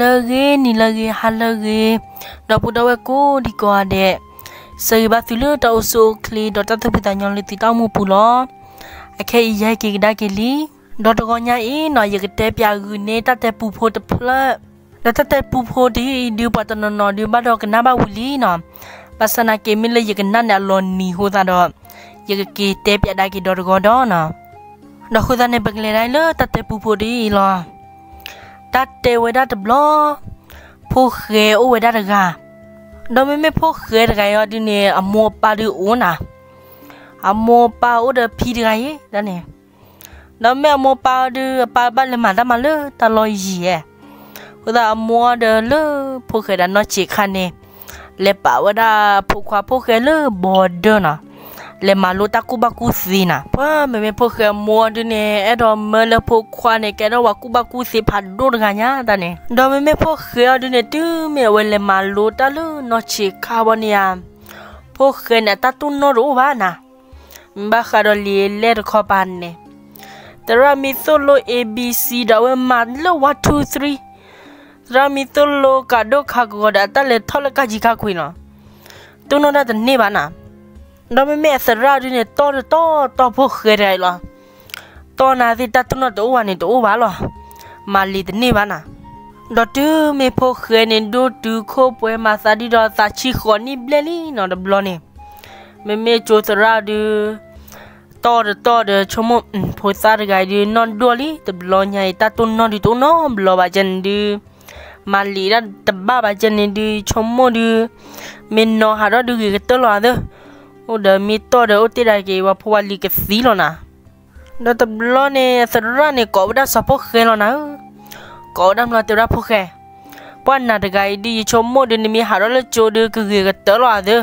လၢဂ့ၤ နံၤလၢဂ့ၤ ဟါလၢဂ့ၤ, ဒီပုၢ်ဒီဝဲၢ်ကိးဒံကိးဂၤဒဲး, ဆၢဂ့ၤဘၣ်သုလၢတၢ်အိၣ်ဆူၣ်အိၣ်ချ့ ဒီးတၢ်သူၣ်ဖှံသးညီလၢသုတၢ်အိၣ်မူပူၤလီၤ. အခဲအံၤယဟဲက့ၤကဒါက့ၤလံ, ဒီးတဂီၤညါအံၤနီၤ ယကတဲပၠးဂုာ်န့ၢ်တၢ်တဲပူဖိတဖျၢၣ်, ဒီးတၢ်တဲပူဖိတယုၢ်အံၤဒုး ပှၤတနီၤနီၤဒုးဘၣ်ဒီးကနၣ်ဘၣ်ဝံၤလံနီၤ, ဘၣ်ဆၣ်သနာ်က့ မ့ၢ်လၢယကနၣ်န့ၣ်အလီၤနံၤအဃိသတးဒီး, ယကက့ၤတဲပၠးဒၣ်က့ၤဒီးတဂီၤဒီးနီၤ. ဒီးအဃိသတးန့ၣ် ပကလဲၤဒၣ်လၢတၢ်တဲပူဖိတယုၢ်အံၤလီၤ. တၢ်တဲဝဲဒၣ်တဘျီ, ဖိၣ်ဃဲအိၣ်ဝဲဒၣ်တဂၤ, ဒီးမ့မ့ၢ်ဖိၣ်ဃဲတဂၤအံၤဒုးန့ၣ် အမိၢ်အပၢ်ဒုးအိၣ်နၤ, အမိၢ်အပၢ်အိၣ်ဒီးဖံတဂၤအံၤဒၣ်န့ၣ်, ဒီးမ့ၢ်အမိၢ်အပၢ်ဒုး အပၢ်ဘၣ်လဲၤမၤတၢ်မၤလၢတၢ်လီၢ်ယံၤဧါ, အဃိသတးအမိၢ်ဒီးလၢဖိၣ်ဃဲဒီးနီၢ်ဆံးခါန့ၣ်, လဲၤပာ်ဝဲဒၣ်ဖိခွါဖိၣ်ဃဲလၢ border နီၤ, လဲၤမၤလိတၢ်ကူၣ်ဘၣ်ကူၣ်သ့နၤ, ပှၤမ့မ့ၢ်ဖိၣ်ဃဲအမိၢ်ဒုးန့ၣ် အဲၣ်ဒိးမၢလၢဖိခွါန့ၣ် ကဲထီၣ်ပှၤကူၣ်ဘၣ်ကူၣ်သ့ဖးဒိၣ်တဂၤညါတၢ်န့ၣ်, ဒီးမ့မ့ၢ်ဖိၣ်ဃဲအံၤဒုးန့ၣ် တုၤမ့ၢ်အဝဲလဲၤမၤလိတၢ်လၢနီၢ်ဆံးခါဘီန့ၣ်ဧါ, ဖိၣ်ဃဲန့ၣ် အတၢ်တိၢ်နီၣ်တအိၣ်ဘၣ်နၤ, ဘၣ်ဃးဒီးလံာ်လဲၢ်တခီပၤန့ၣ်, သရၣ်မံသိၣ်လိ A B C ဒီးအဝဲမၤလၢ one two three, သရၣ်မံသိၣ်လိကးဒိၣ်ခးကဝီၤဒီးအတၢ်လဲၤထီၣ်လၢကၣ်ကံခါခွံနီၤ, တိၢ်နီၣ်တၢ်တန့ၢ်ဘၣ်နၤ, ဒီးမ့မ့ၢ်အသရၣ်ဒုးန့ၣ် တီၢ်တတီၢ်တီၢ်ဖိၣ်ဃဲတဂၤအံၤလီၤ, တီၢ်နၤသ့ၣ်တၢ်တိၢ်နီၣ်တအိၣ်ဘၣ်န့ၣ်တအိၣ်ဘၣ်လီၤ, မၤလံာ်တန့ၢ်ဘၣ်နၤ, ဒီးတုၤမ့ၢ်ဖိၣ်ဃဲန့ၣ် ဒိၣ်တုၤခိၣ်ပှဲၤမၤသးဒ်ဒီးသးဆံဃိးနံၣ်ဘျဲၣ်လံနီၤတဘျီန့ၣ်, မ့မ့ၢ်ကၠိသရၣ်ဒုး တီၢ်တတီၢ်ဒီး ဆိကမိၣ် ဖိသၣ်တဂၤအံၤဒုး နီၢ်ဒိၣ်လံ တဘျီညါအံၤ တၢ်တိၢ်နီၣ်ဒုးတအိၣ်နီတဘျီဘၣ်ကဲန့ၣ်ဒုး, မၤလံာ်ဒၣ်တဘၣ်ဘၣ်ကဲန့ၣ်ဒုး ဆိကမိၣ်ဒုး, မ့ၢ်နီၤဟးထီၣ်ဒုးဂ့ၤကတၢၢ်လီၤသၢ, အိၣ်ဒီးမ့ၢ်တီၢ်ဒီးအိၣ်တ့ၢ်ဒၣ်က့ၤ ပှၤဖိဝၤလံၤကသံလီၤနၤ ဒီးတဘျီန့ၣ် သရၣ်န့ၣ် ကိးဝဲဒၣ်စီၤဖိၣ်ဃဲလီၤနၤဧၢ, ကိးဝဲဒၣ်မလီၤတဲဝဲဒၣ်ဖိၣ်ဃဲ, ပှၤနၤတဂၤအံၤဒုး ယဆိကမိၣ်ဒုး နမ့ၢ်ဟးထီၣ်လၢကၠိဒုး ကဂ့ၤကတၢၢ်လီၤသၢ,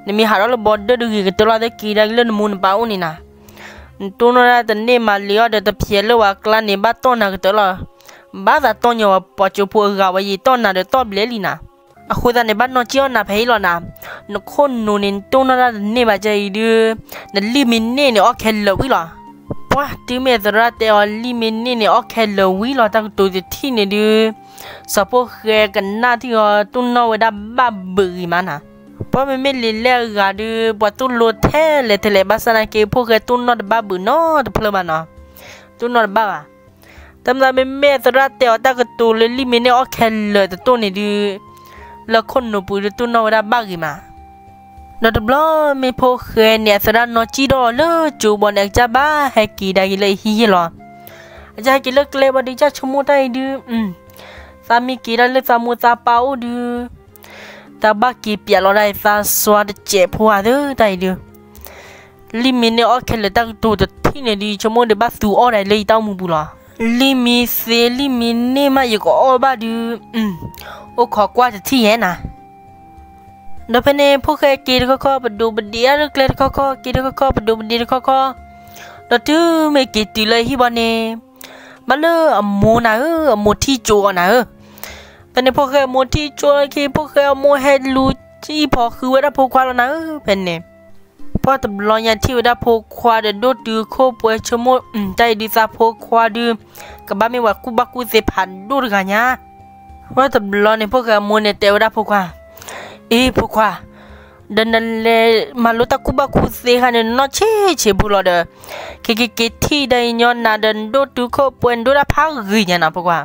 နမ့ၢ်ဟးထီၣ်လၢ border ဒုး ဂ့ၤကတၢၢ်လီၤသၢ က့ၤဒၣ်က့ၤလၢနမိၢ်နပၢ်အိၣ်န့ၣ်နၤ, နတိၢ်နီၣ်ဒၣ်တန့ၢ်မၤလံာ်အီၤဒီး တဖျဲးလၢဝဲအကျါန့ၣ် ဘၣ်တီၢ်နၤကတၢၢ်လီၤ, ဘၣ်သးတီၢ်ညီဝဲပှၤကၠိဖိအဂၤဝဲ ယတီၢ်နၤဒီးတီၢ်ဘျဲလံနၤ အဃိသတးန့ၣ် ဘၣ်နီၢ်ကံၣ်အီၣ်နၤဖဲအံၤလီၤနၤ, နခိၣ်နူာ်န့ၣ် နတိၢ်နီၣ်တၢ်တန့ၢ်ဘၣ်ကဲအံၤဒုး, နလံာ်မ့ၢ်န့ၢ်န့ၣ် အီၣ်ခဲလၢာ်ဝံၤလီၤ. ပှၤတုၤမ့ၢ်သရၣ်တဲအီၤလံာ်မ့ၢ်န့ၢ်န့ၣ် အီၣ်ခဲလၢာ်ဝံၤလီၤ တၢ်ကတိၤတထံၣ်န့ၣ်ဒုး, စီၤဖိၣ်ဃဲကနၣ်ထံၣ်အီၤတိၢ်နီၣ်ဝဲဒၣ်ဘၣ်ဘုးဂ့ၤမးနၤ, ပှၤမ့မ့ၢ်လံာ်လဲၢ်အဂၤဒုး ပှၤတိၢ်လိထဲလဲၣ်ထဲလဲၣ် ဘၣ်ဆၣ်သနာ်က့ ဖိၣ်ဃဲတိၢ်နီၣ်တဘၣ်ဘုးနီတဖျၢၣ်ဘၣ်နီၤ, တိၢ်နီၣ်တဘၣ်ဘၣ် တၢ်မၤမ့မ့ၢ်သရၣ်တဲအီၤတၢ်ကတိၤလၢလံာ်မ့ၢ်န့ၢ်အီၣ်ခဲလၢာ်တတိၢ်န့ၣ်ဒုး, လၢခိၣ်နူာ်ပူၤဒုးတိၢ်နီၣ်ဝဲဒၣ်ဘၣ်ဂ့ၤမး. ဒီးတဘျီမ့ၢ်ဖိၣ်ဃဲန့ၣ် အသရၣ်နီၢ်ကံၣ်ဒီးအီၤလၢကၠိဘီန့ၣ် အကစၢ်ဘၣ်ဟဲက့ၤဒၣ်က့ၤလၢအဟံၣ်ယဲၢ်လီၤ. အကစၢ်ဟဲက့ၤလၢကျဲဘီဒုး ကစၢ်ဆိကမိၣ်တၢ်အံၤဒုး, သးမ့ၢ်က့ၤဒၣ်လၢသးမိၢ်သးပၢ်အိၣ်ဒုး, တၢ်ဘၣ်က့ၤပၠးလီၤဒၣ်အံၤသးစွါတစဲးဖိဧါသၢတၢ်အံၤဒုး လံာ်မ့ၢ်န့ၢ်အီၣ်ခဲလၢာ်တၢ်ကတိၤတထံၣ်န့ၣ်ဒုး ယဆိကမိၣ်ဒီးဘၣ်သူအီၣ်ဒၣ်အံၤလၢယတၢ်အိၣ်မူပူၤလီၤ. လံာ်မ့ၢ်သ့လံာ်မ့ၢ်န့ၢ်မးယကအီၣ်ဘၣ်ဒုး, အိၣ်ခိးကွၢ်တထံၣ်ယဲၢ်နၤ. ဒီးဖဲန့ၣ် ဖိၣ်ဃဲက့ၤတခီခီ ပဒိးပဒ့အါလၢကျဲတခီခီ က့ၤတခီခီ ပဒိးပဒ့တခီခီ, ဒီးတုၤမ့ၢ်က့ၤတုၤလၢအဟံၣ်ဘီန့ၣ်, ဘၣ်လၢအမိၢ်နၤဧၢ, အမိၢ်ထံၣ်ကၠိအီၤနၤဧၢ. ဖဲန့ၣ်ဖိၣ်ဃဲအမိၢ်ထံၣ်ကၠိလၢခံ ဖိၣ်ဃဲအမိၢ်ဟဲလူၤစံၣ်ဖီဃုဝဲဒၣ်ဖိခွါလီၤနၤဧၢ. ဖဲန့ၣ် ပှၤတဘျီညါထံၣ်ဝဲဒၣ်ဖိခွါဒီး ဒိၣ်တုာ်ခိၣ်ပှဲၤဆိကမိၣ်, တၢ်အံၤဒုးသးဖိခွါဒုး, ကဘၣ်မ့ၢ်ပှၤကူၣ်ဘၣ်ကူၣ်သ့ဖးဒိၣ်တဂၤညါ. ပှၤတဘျီန့ၣ် ဖိၣ်ဃဲအမိၢ်န့ၣ်တဲဝဲဒၣ်ဖိခွါ, အ့ ဖိခွါ, ဒီးနလဲၤမၤလိတၢ်ကူၣ်ဘၣ်ကူၣ်သ့ခါန့ၣ် နနီၢ်ဆံးဆံးဖိလီၤဒီး, ခဲက့ၤက့ၤထံၣ်ဒၣ်အံၤညီနၤဒီး နဒိၣ်တုာ်ခိၣ်ပှဲၤ နဒိၣ်ဒၣ်ဖးဂ့ၤညါနၤဖိခွါ.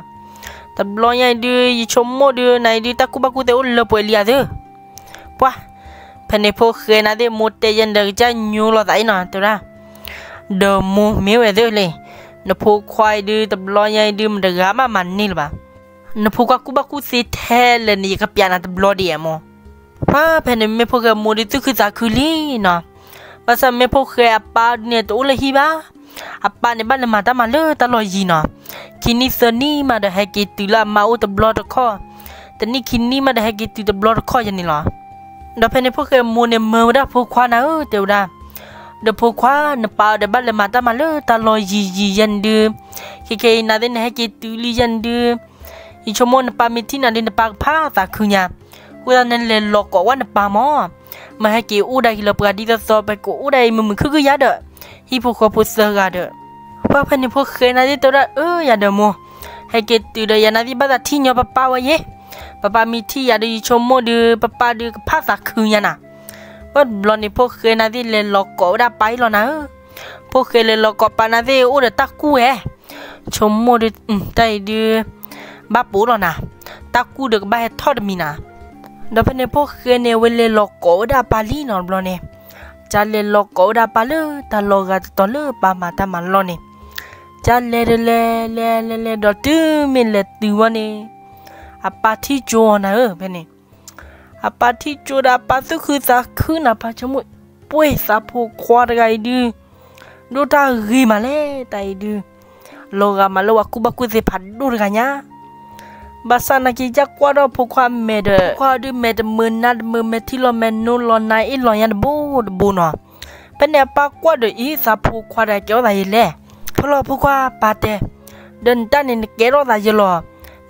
တဘျီညါအံၤဒုး ယဆိကမိၣ်ဒုး နၤအံၤဒုး တၢ်ကူၣ်ဘၣ်ကူၣ်သ့အိၣ်လၢပှဲၤလံဧါသၢ. ပှၤ, ဖဲန့ၣ်ဖိၣ်ဃဲနၤသ့ၣ်မိၢ်တဲယဲၢ်ဒီး ကစၢ်ညိလီၤသးအံၤနီၤ တဲဝဲဒၣ်, ဒီးမိၢ်မ့ၢ်ဝဲသ့ၣ်လံ, နဖိခွါအံၤဒုး တဘျီညါအံၤဒုး မတဂၤမးမၤန့ၢ်လၢၤဘၣ်. နဖိခွါကူၣ်ဘၣ်ကူၣ်သ့ထဲလဲၣ်န့ၣ် ယကပျးနၤတဘျီဒံးဧါမိၢ်. ပှၤဖဲန့ၣ်မ့ၢ်ဖိၣ်ဃဲမိၢ်ဒုးသူၣ်ခုသးခုလံနီၤ. ဘၣ်ဆၣ်မ့ၢ်ဖိၣ်ဃဲအပၢ်ဒုးန့ၣ် တအိၣ်လၢဟံၣ်ဘၣ်. အပၢ်န့ၣ်ဘၣ်လဲၤမၤတၢ်မၤလၢတၢ်လီၢ်ယံၤနီၤ. ခံနံၣ်သၢနံၣ်မးဒီးဟဲက့ၤတုၤလၢအမါအိၣ်တဘျီတခီၣ်, တနံၣ်ခံနံၣ်မးဒီးဟဲက့ၤတုၤတဘျီတခီၣ်ယဲၢ်န့ၣ်လီၤ. ဒီးဖဲန့ၣ်ဖိၣ်ဃဲမိၢ်န့ၣ်မၢဝဲဒၣ်ဖိခွါနၤဧၢ တဲဝဲဒၣ်, ဒီးဖိခွါ နပၢ်ဒီးဘၣ်လဲၤမၤတၢ်မၤလၢတၢ်လီၢ်ယံၤယံၤယဲၢ်န့ၣ်ဒုး, ခဲက့ၤအံၤနၤသ့ၣ်နဟဲက့ၤတုၤလံယဲၢ်န့ၣ်ဒုး, ယဆိကမိၣ်နပၢ်မ့ၢ်ထံၣ်နၤဒုး နပၢ်ကဖးသးခုညါ. အဃိသတးနလဲၤလီၤကိးဝဲနပၢ်မၢ်, မ့ၢ်ဟဲက့ၤအိၣ်ဒၣ်က့ၤလၢပှၤဒ်သိးသိး ပကအိၣ်ဒၣ်အံၤမုာ်မုာ်ခုၣ်ခုၣ်ယါဒီး, ဟံၣ်ဖိဃီဖိသၢဂၤဒီး. ပှၤဖဲန့ၣ်ဖိၣ်ဃဲနၤသ့ၣ်တဲဝဲဒၣ် အၢ ယၤဒီးမိၢ်, ဟဲက့ၤတုၤဒီးယၤနၤသ့ၣ်ဘၣ်သးထံၣ်ညီပပၢ်ဝဲယဲ, ပပၢ်မ့ၢ်ထံၣ်ယၤဒီးယဆိကမိၣ်ဒီး ပပၢ်ဒုးကဖးသးခုညါနၤ. ပှၤတဘျီန့ၣ် ဖိၣ်ဃဲနၤသ့ၣ် လဲၤလီၤကိးဝဲဒၣ်ပၢ်အံၤလီၤနၤဧၢ. ဖိၣ်ဃဲလဲၤလီၤကိးပၢ်နၤသ့ၣ် အိၣ်ဒီးတၢ်ကူၣ်ဝဲ, ဆိကမိၣ်ဒီး တၢ်အံၤဒုး ဘၣ်ပိာ်လီၤနၤ, တၢ်ကူၣ်ဒီးကဘၣ်ဟဲထီၣ်တမံၤနၤ. ဒီးဖဲန့ၣ် ဖိၣ်ဃဲန့ၣ် အဝဲလဲၤလီၤကိးဝဲဒၣ်ပၢ်လံနီၤတဘျီန့ၣ်, ကလဲၤလီၤကိးဝဲဒၣ်ပၢ်လၢတၢ်လီၢ်ဂၤတတီၤလၢပၢ်မၤတၢ်မၤလီၢ်န့ၣ်, ကလဲၤဒီးလဲၤ လဲၤ လဲၤ လဲၤဒီးတုၤမ့ၢ်လဲၤတုၤဝဲန့ၣ်, အပၢ်ထံၣ်ကၠိအီၤနၤဧၢ ဖဲန့ၣ် အပၢ်ထံၣ်ကၠိဒီးအပၢ်သူၣ်ခုသးခုနၤ ပၢ်ဆိကမိၣ်, ပှ့ၢ်သးဖိခွါတဂၤအံၤဒုး ဒိၣ်တၢ်ဂ့ၤမးလဲၣ် တၢ်အံၤဒုး, လီၤဂာ်မးလၢပှၤကူၣ်ဘၣ်ကူၣ်သ့ဖးဒိၣ်တဂၤညါ. ဘၣ်ဆၣ်နာ်က့ ကကွၢ်ဒီးဖိခွါမဲာ်ဒီး ဖိခွါဒုးမဲာ်တမုာ်နါတမုာ် မဲာ်ထံလီၤမဲာ်နိလီၤ နါအ့ၣ်လီၤညါတဘိတဘိနီၤ. ဖဲန့ၣ်အပၢ်ကွၢ်ဒီးအံၤ သးဖိခွါဒီးကဲထီၣ်သးယဲလဲၣ်, ဖဲလီၤဖိခွါပၢ်တဲ, ဒီးနတၢ်န့ၣ် နကဲထီၣ်သးယဲလီၤ.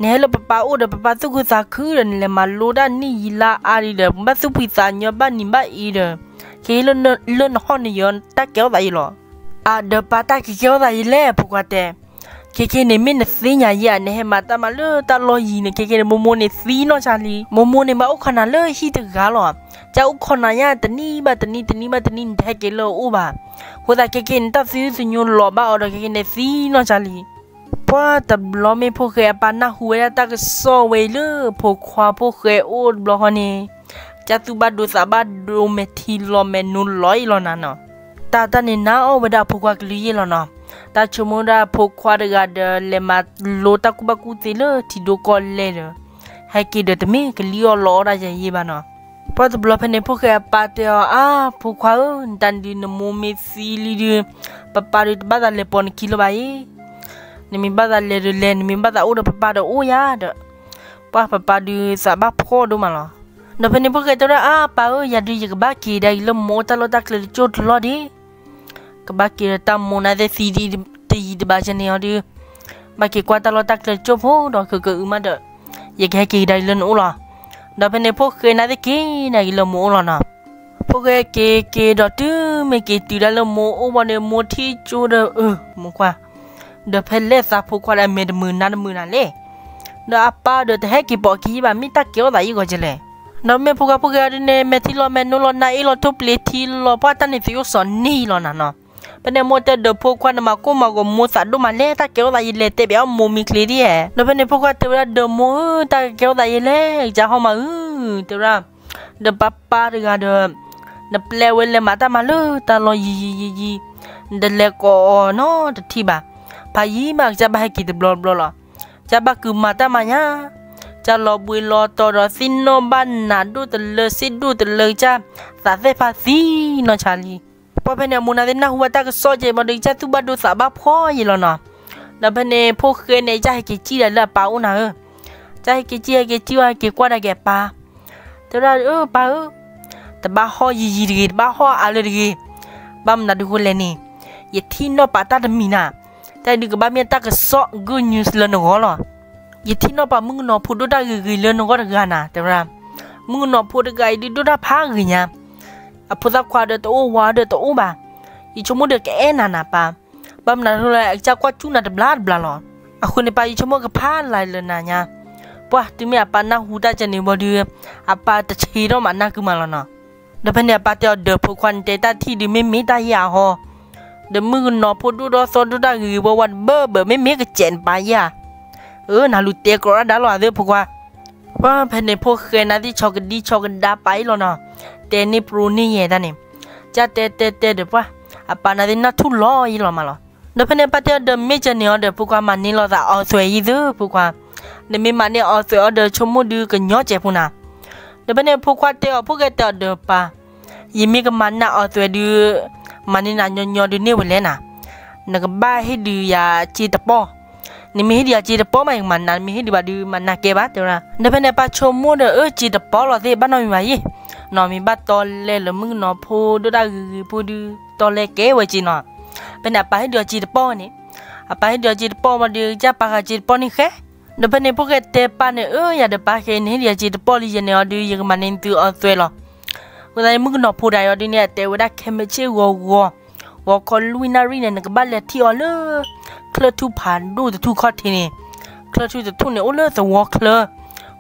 နဟဲလၢပပၢ်အိၣ်ဒီး ပပၢ်သူၣ်ခုသးခုဒီး နလဲၤမၤလိတၢ်နံၣ်ယံာ်လါအါဒံးဒီး ဘၣ်သူၣ်ဖှံသးညီ ဘၣ်နံၤဘၣ်အ့ဒီး ခဲအံၤလၢနဟီၣ်နယၢၤ တၢ်ကဲထီၣ်သးယဲလီၤ. အၢ ဒီးပၢ် တၢ်ကဲကဲထီၣ်သးယဲလဲၣ် ဖိခွါတဲ. ခဲခဲန့ၣ်မ့ၢ်နသ့ၣ်ညါယဲဧါ, နဟဲမၤတၢ်မၤလၢတၢ်လီၢ်ယံၤန့ၣ် ခဲခဲန့ၣ် မိၢ်မိၢ်န့ၣ်သံနီၢ်ဆါလံ. မိၢ်မိၢ်န့ၣ် ဘၣ်အိၣ်ခိးနၤလၢဟံၣ်တဂၤလီၤ. ကအိၣ်ခိးနၤညါ တနံၣ်ဘၣ်တနံၣ် တနံၣ်ဘၣ်တနံၣ် နတဟဲက့ၤလၢအအိၣ်ဘၣ်. အဃိသတးခဲခဲန့ၣ် တၢ်သံသညိလီၤဘၣ်အီၤဒီး ခဲခဲန့ၣ်သံနီၢ်ဆါလံ. ပှၤတဘျီမ့ၢ်ဖိၣ်ဃဲအပၢ်နၢ်ဟူဝဲဒၣ်တၢ်ကစီၣ်ဝဲအံၤလၢဖိခွါဖိၣ်ဃဲအိၣ်တဘျီဃီန့ၣ်, ကသူၣ်ဘၣ်ဒိသးဘၣ်ဒိ မဲာ်ထံလီၤမဲာ်နိလီၤအံၤလီၤနၤနီၤ. တၢ်တၢ်န့ၣ် နာ်အီၣ်ဝဲဒၣ်ဖိခွါကလုၢ်ယဲၢ်လီၤနီၤ. တၢ်ဆိကမိၣ်ဒၣ်ဖိခွါတဂၤဒီး လဲၤမၤလိတၢ်ကူၣ်ဘၣ်ကူၣ်သ့လၢထံဒိၣ်ကီၢ်လဲၢ်ဒီး ဟဲက့ၤဒီးတမ့ၢ်ကလံၣ်အီၣ်လီအီၣ်ဒၣ်ယဲဘၣ်နီၤ. ပှၤတဘျီဖဲန့ၣ် ဖိၣ်ဃဲအပၢ်တဲအီၤ, အါ ဖိခွါဧၢ, နတၢ်ဒုးနမိၢ်မ့ၢ်သံလံဒုး, ပပၢ်ဒုးတဘၣ်သးလဲၤပိာ်နခံလၢၤဘၣ်အံၤ. နမ့ၢ်ဘၣ်သးလဲၤဒီးလဲၤ, နမ့ၢ်ဘၣ်သးအိၣ်ဒီးပပၢ်ဒီးအိၣ်ယၤဒီး, ပှၤပပၢ်ဒုးသးဘၣ်ဖှီၣ်ဒိၣ်မးလီၤ. ဒီးဖဲန့ၣ်ဖိၣ်ဃဲတဲဝဲဒၣ်, အါ ပၢ်ဧၢ, ယၤဒုးယကဘၣ်က့ၤဒၣ်အံၤလၢမိၢ်အိၣ်တၢ်လီၢ်တၢ်ကျဲတကၠိၢ်တလီၢ်ဒံး. ကဘၣ်က့ၤဒီးတၢ်မိၢ်နၤသ့ၣ်သံဒံးတယံၤတဘၣ်ကဲန့ၣ်အီၤဒုး, ဘၣ်က့ၤကွၢ်တၢ်လီၢ်တၢ်ကျဲတကၠိၢ်ဖိဒီး ကကအုမးဒီး ယကဟဲက့ၤကဒါအံၤလၢနအိၣ်လီၤ. ဒီးဖဲန့ၣ်ဖိၣ်ဃဲနၤသ့ၣ်က့ၤဒၣ်အံၤလၢမိၢ်အိၣ်လီၤနီၤ. ဖိၣ်ဃဲက့ၤက့ၤဒီးတုၤမ့ၢ်က့ၤတုၤဒၣ်လၢမိၢ်အိၣ်ဘၣ်ဒီး မိၢ်ထံၣ်ကၠိဒီး အၢ မိၢ်ခွါ, ဒီးဖဲလဲၣ်သးဖိခွါဒီးအမဲာ်တမုာ်နါတမုာ်နၤလဲၣ်. ဒီးအပၢ်ဒီးတဟဲက့ၤပိာ်ခံယဲဘၣ် မ့ၢ်တၢ်ကဲထီၣ်သးယဲၢ်ဂီၤကလဲၣ်. ဒီးမ့ၢ်ဖိခွါဖိၣ်ဃဲအီၤဒုးန့ၣ် မဲာ်ထံလီၤမဲာ်နိလီၤ နါအ့ၣ်လီၤထိၣ်ပျ့ၤထံလီၤ ပှၤတၢ်န့ၣ်သယိၣ်စီၤန့ၢ်လီၤနၤနီၤ. ဖဲန့ၣ်မိၢ်တဲဒီးဖိခွါန့ၣ် မၤကိၢ်မၤဂီၤမိၢ်သးဒိၣ်မးလဲၣ် တၢ်ကဲထီၣ်သးယဲလဲၣ် တဲဘၣ်အီၤမိၢ်မံချ့ဒ်ဧါ. ဒီးဖဲန့ၣ်ဖိခွါတဲဝဲဒၣ်ဒီးမိၢ်ဧၢ တၢ်ကဲထီၣ်သးယဲလဲၣ် ကစၢ်ဟီၣ်မးဧၢ, တဲဝဲဒၣ်, ဒီးပၢ်ပၢ်တဂၤဒီး နပျဲဝဲလဲၤမၤတၢ်မၤလၢတၢ်လီၢ်ယံၤယံၤယံၤယံၤ, နတလဲၤကိးအီၤနီတထံၣ်ဘၣ်. ဖးယံၤမးကစၢ်ဘၣ်ဟဲက့ၤတဘျီဘျီလီၤ. ကစၢ်ဘၣ်ကုၤမၤတၢ်မၤညါ, ကစၢ်လီၤဘှံးလီၤတီၤဒီးသ့ၣ်နီၣ်ဘၣ်နးဒိၣ်တလၢစ့ၣ်ဒိၣ်တလၢ ကစၢ်သးသ့ၣ်ဖးသံနီၢ်ဆါလံ. ပှၤဖဲန့ၣ်အမိၢ်နၤသ့ၣ်နၢ်ဟူဘၣ်တၢ်ကစီၣ်ကဲးဘၣ်ဒီး ကစၢ်သူၣ်ဘၣ်ဒိသးဘၣ်ဖှီၣ်ယဲလီၤနီၤ. ဒီးဖဲန့ၣ်ဖိၣ်ဃဲန့ၣ် ကစၢ်ဟဲက့ၤစံၣ်ဒၣ်လၢအပၢ်အိၣ်နၤဧၢ. ကစၢ်ဟဲက့ၤစံၣ် ဟဲက့ၤစံၣ်ဝဲ ဟဲက့ၤကွၢ်ဒၣ်က့ၤအပၢ် တဲဝဲဒၣ် အၢ ပၢ်ဧၢ, တဘၣ်ဟီၣ်ယံၤယံၤတဂ့ၤ, တဘၣ်ဟီၣ်အါလၢတဂ့ၤ. ဘၣ်မနုၤဒုးဃိလဲၣ်န့ၣ်, ယထံၣ်နီၣ်ပာ်တၢ်တမံၤနၤ, တၢ်ဒုးကဘၣ်မ့ၢ်တၢ်ကစီၣ် good news လၢနဂီၢ်လီၤ. ယထံၣ်နီၣ်ပာ်မုၣ်ကနီၤဖိဒိၣ်တၢ်ဂ့ၤဂ့ၤလၢနဂီၢ်တဂၤနၤ တဲဝဲဒၣ်. မုၣ်ကနီၤဖိတဂၤအံၤဒုးဒိၣ်တၢ်ဖးဂ့ၤညါ, အဖိသၣ်ခွါဒီးတအိၣ် ဝၤဒီးတအိၣ်ဘၣ်. ယဆိကမိၣ်ဒီးကအဲၣ်နၤနၤပၢ်, ဘၣ်မနုၤဒုးဃိလဲၣ် အကစၢ်ကွၢ်စူၣ်နၤတဘျီတဘျီလီၤ. အဃိန့ၣ်ပၢ် ယဆိကမိၣ်ကဖးလၢ်လၢနၤညါ. ပှၤတုၤမ့ၢ်အပၢ်နၢ်ဟူတၢ်ကဲန့ၣ်ဘၣ်ဒီး, အပၢ်တဆံးထီၣ်မးနၢ်ကုမးလီၤနီၤ. ဒီးဖဲန့ၣ်အပၢ်တဲအီၤဒီး ဖိခွါန့ၣ် တဲတၢ်ထံၣ်ဒုးမ့မ့ၢ်တၢ်ယဲၢ်အဟီ, ဒီးမုၣ်ကနီၤဖိဒိၣ်ဒီးသီဒိၣ်တၢ်ဂ့ၤဂ့ၤဝါဝါတဘၢဘၢ မ့မ့ၢ်ကစဲးနပၢ်ယဲၢ်ဧါ. အၢ နလူၤတဲကြီတၢ်ဒါလီၤအသး ဖိခွါ. ပှၤဖဲန့ၣ်ဖိၣ်ဃဲနၤသ့ၣ် ဆီကဒံဆီကဒါပၢ်အံၤလီၤနီၤ, တဲန့ၢ်ပြိန့ၢ်ယဲၢ်တၢ်န့ၣ်, ကစၢ်တဲတဲတဲဒီးပှၤ, အပၢ်နၤသ့ၣ်နၢ်ထူၣ်လီၤယဲၢ်လီၤမးလီၤ. ဒီးဖဲန့ၣ်ပၢ်တဲအီၤဒီး မ့ၢ်ကဲန့ၣ်အီၤဒီး ဖိခွါ မၤန့ၢ်လိာ်သးအီသွဲးယဲၢ်သု ဖိခွါ, နမ့ၢ်မၤန့ၢ်အီသွဲးအီၤဒီး ဆိကမိၣ်ဒုးကညီကဲးဖိနၤ. ဒီးဖဲန့ၣ်ဖိခွါတဲအီၤ ဖိၣ်ဃဲတဲအီၤဒီးပၢ်, ယမ့ၢ်ကမၤန့ၢ်အီသွဲးဒုး, မၤန့ၢ်နၤညီညီဒုးန့ၢ်ဝဲလဲၣ်နၤ. နကဘၣ်ဟ့ၣ်ဒုးယၤစ့တပီၢ်, နမ့ၢ်ဟ့ၣ်ဒုးယၤစ့တပီၢ်မး ယကမၤနၤ, နမ့ၢ်ဟ့ၣ်ဒုးဘၣ်ဒုး မၤနၤကဲဘၣ် တဲဝဲဒၣ်. ဒီးဖဲန့ၣ်ပၢ်ဆိကမိၣ်ဒီး အၢ စ့တပီၢ်လီၤသ့ၣ် ဘၣ်နီတမံၤဘၣ်ယဲၢ်, နီၢ်မ့ၢ်ဘၣ်တီလဲလၢမုၣ်ကနီၤဖိဒိၣ်တၢ်ဂ့ၤဂ့ၤဖိဒုး တီလဲကဲဝဲစ့နီၤ. ဖဲန့ၣ်အပၢ်ဟ့ၣ်ဒုးအီၤစ့တပီၢ်ဝဲန့ၣ်, အပၢ်ဟ့ၣ်ဒုးအီၤစ့တပီၢ်ဝံၤဒီး ကစၢ်ပၢ်ဃာ်စ့တပီၢ်န့ၣ်ဃဲ. ဒီးဖဲန့ၣ်ဖိၣ်ဃဲတဲပၢ်န့ၣ် အၢ ယၤဒီးပၢ်ဃဲ နဟ့ၣ်ဒုးအီၤစ့တပီၢ်လံယဲၢ်န့ၣ်အီၤဒုး ယကမၤန့ၢ်သုအီသွဲးလီၤ. အဃိသတးန့ၣ် မုၣ်ကနီၤဖိဒၣ်အံၤအီၤဒုးန့ၣ် အတဲဝဲဒၣ် ခဲမုၢ်ဆ့ၣ်ဂီၤဂီၤ, ဂီၤခီလွံၢ်နၣ်ရံၣ်န့ၣ် နကဘၣ်လဲၤထံၣ်အီၤလၢ ချၢၣ်ထူၣ်ဖးဒိၣ်တထူၣ်ခီၣ်ထံးန့ၣ်, ချၢထူၣ်တထူၣ်န့ၣ် အိၣ်လၢသဝီချၢ,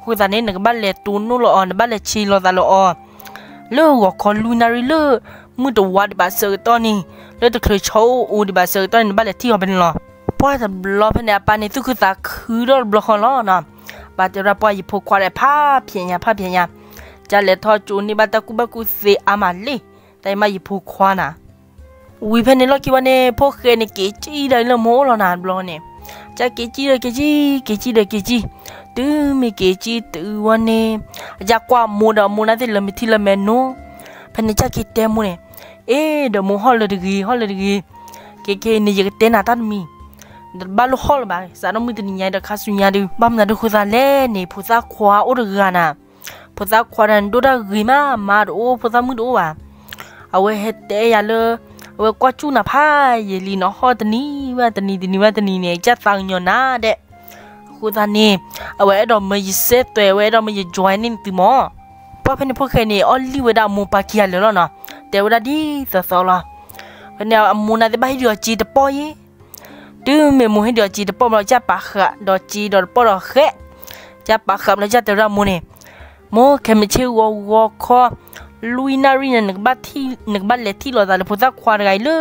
အဃိသတးန့ၣ် နကဘၣ်လဲၤတိၢ်နီၣ်လီၤအီၤ, နဘၣ်လဲၤဆ့လီၤသးလၢအီၤ လၢဂီၤခီလွံၢ်နၣ်ရံၣ်လၢ မုၢ်တဝါဒံးဘၣ်ဆၢကတီၢ်န့ၣ်, လၢတချုးဆီအိၣ်အိၣ်ဒံးဘၣ်ဆၢကတီၢ်န့ၣ် နဘၣ်လဲၤထံၣ်အီၤဖဲန့ၣ်လီၤ. ပှၢ်တဘျီဖဲန့ၣ် အပၢ်န့ၣ်သူၣ်ခုသးခုထီၣ်တဘျီဃီလီၤနီၤ. ပၢ်တဲဝဲဒၣ်ပှၢ် ယဖိခွါဒီး ဖးဖျဲးညါ ဖးဖျဲးညါ, ကလဲၤထီၣ်ကၠိန့ၢ်ဘၣ်တၢ်ကူၣ်ဘၣ်ကူၣ်သ့အါမးလံ, တၢ်အံၤမးယဖိခွါနၤ ဝံၤဖဲန့ၣ်လီၢ်ခံဝဲန့ၣ် ဖိၣ်ဃဲန့ၣ် က့ၤကံၣ်ဒၣ်လၢမိၢ်အိၣ်လီၤနၤ တဘျီန့ၣ်, ကက့ၤကံၣ်ဒီးက့ၤကံၣ်, က့ၤကံၣ်ဒီးက့ၤကံၣ်, တုၤမ့ၢ်က့ၤကံၣ်တုၤဝဲန့ၣ်, အကကွၢ်မိၢ်ဒီးမိၢ်န့ၣ်သ့ၣ်လၢမ့ၢ်ထံၣ်လၢမဲာ်နိ, ဖဲန့ၣ်ကက့ၤတဲမိၢ်န့ၣ်, အ့ ဒီးမိၢ်ဟီၣ်လၢတဂ့ၤ ဟီၣ်လၢတဂ့ၤ, ခဲခဲအံၤန့ၣ် ယကတဲနၤတၢ်တမံၤ, ဒီးတဘၣ်လိၣ်ဟီၣ်လၢၤဘၣ်, စးထီၣ်မုၢ်တနံၤညါဒီးခါဆူညါဒုး ဘၣ်မနုၤဒုးဃိသးလဲၣ်န့ၣ် ဖိသၣ်ခွါအိၣ်တဂၤနၤ ဖိသၣ်ခွါဒီးန့ၣ်ဒိၣ်တၢ်ဂ့ၤမး, မါတအိၣ် ဖိသၣ်မုၣ်တအိၣ်ဘၣ်, အဝဲဟဲတဲယၤလၢ အဝဲကွၢ်စူၣ်နၤဖးယံာ်လံနီၤ, ဟီၣ်တနံၤဘၣ်တနံၤ တနံၤဘၣ်တနံၤန့ၣ် ကၢ်သးကညီၤနၤဒဲး, အဃိသတးန့ၣ် အဝဲအဲၣ်ဒိးမၢယစဲးသွဲး အဝဲအဲၣ်ဒိးမၢယ join န့ၢ်နသုမၢ်. ပှၢ်ဖဲန့ၣ်ဖိၣ်ဃဲန့ၣ် အီၣ်လံၣ်ဝဲဒၣ်အမိၢ်ပၢ်ခံဂၤလၢာ်လီၤနီၤ, တဲဝဲဒၣ်ဒ်သိးသိးလီၤ. ဖဲန့ၣ်အမိၢ်န့ၣ်သ့ၣ်ဘၣ်ဟ့ၣ်ဒုးအီၤစ့တပီၢ်ယဲ တုၤမ့ၢ်မိၢ်ဟ့ၣ်ဒုးအီၤစ့တပီၢ်ဘျီ ကၢ်ပာ်ဃာ်ဒီးစ့ဒီးတပီၢ်ဒီးဃဲး, ကၢ်ပာ်ဃာ်ဘျီ ကၢ်တဲဝဲဒၣ်မိၢ်န့ၣ်, မိၢ် ခဲမုၢ်ဆ့ၣ်ဂီၤဂီၤခီ လွံၢ်နၣ်ရံၣ်န့ၣ် နကဘၣ်လဲၤထံၣ်လိာ်သးလၢဖိသၣ်ခွါတဂၤအံၤလၢ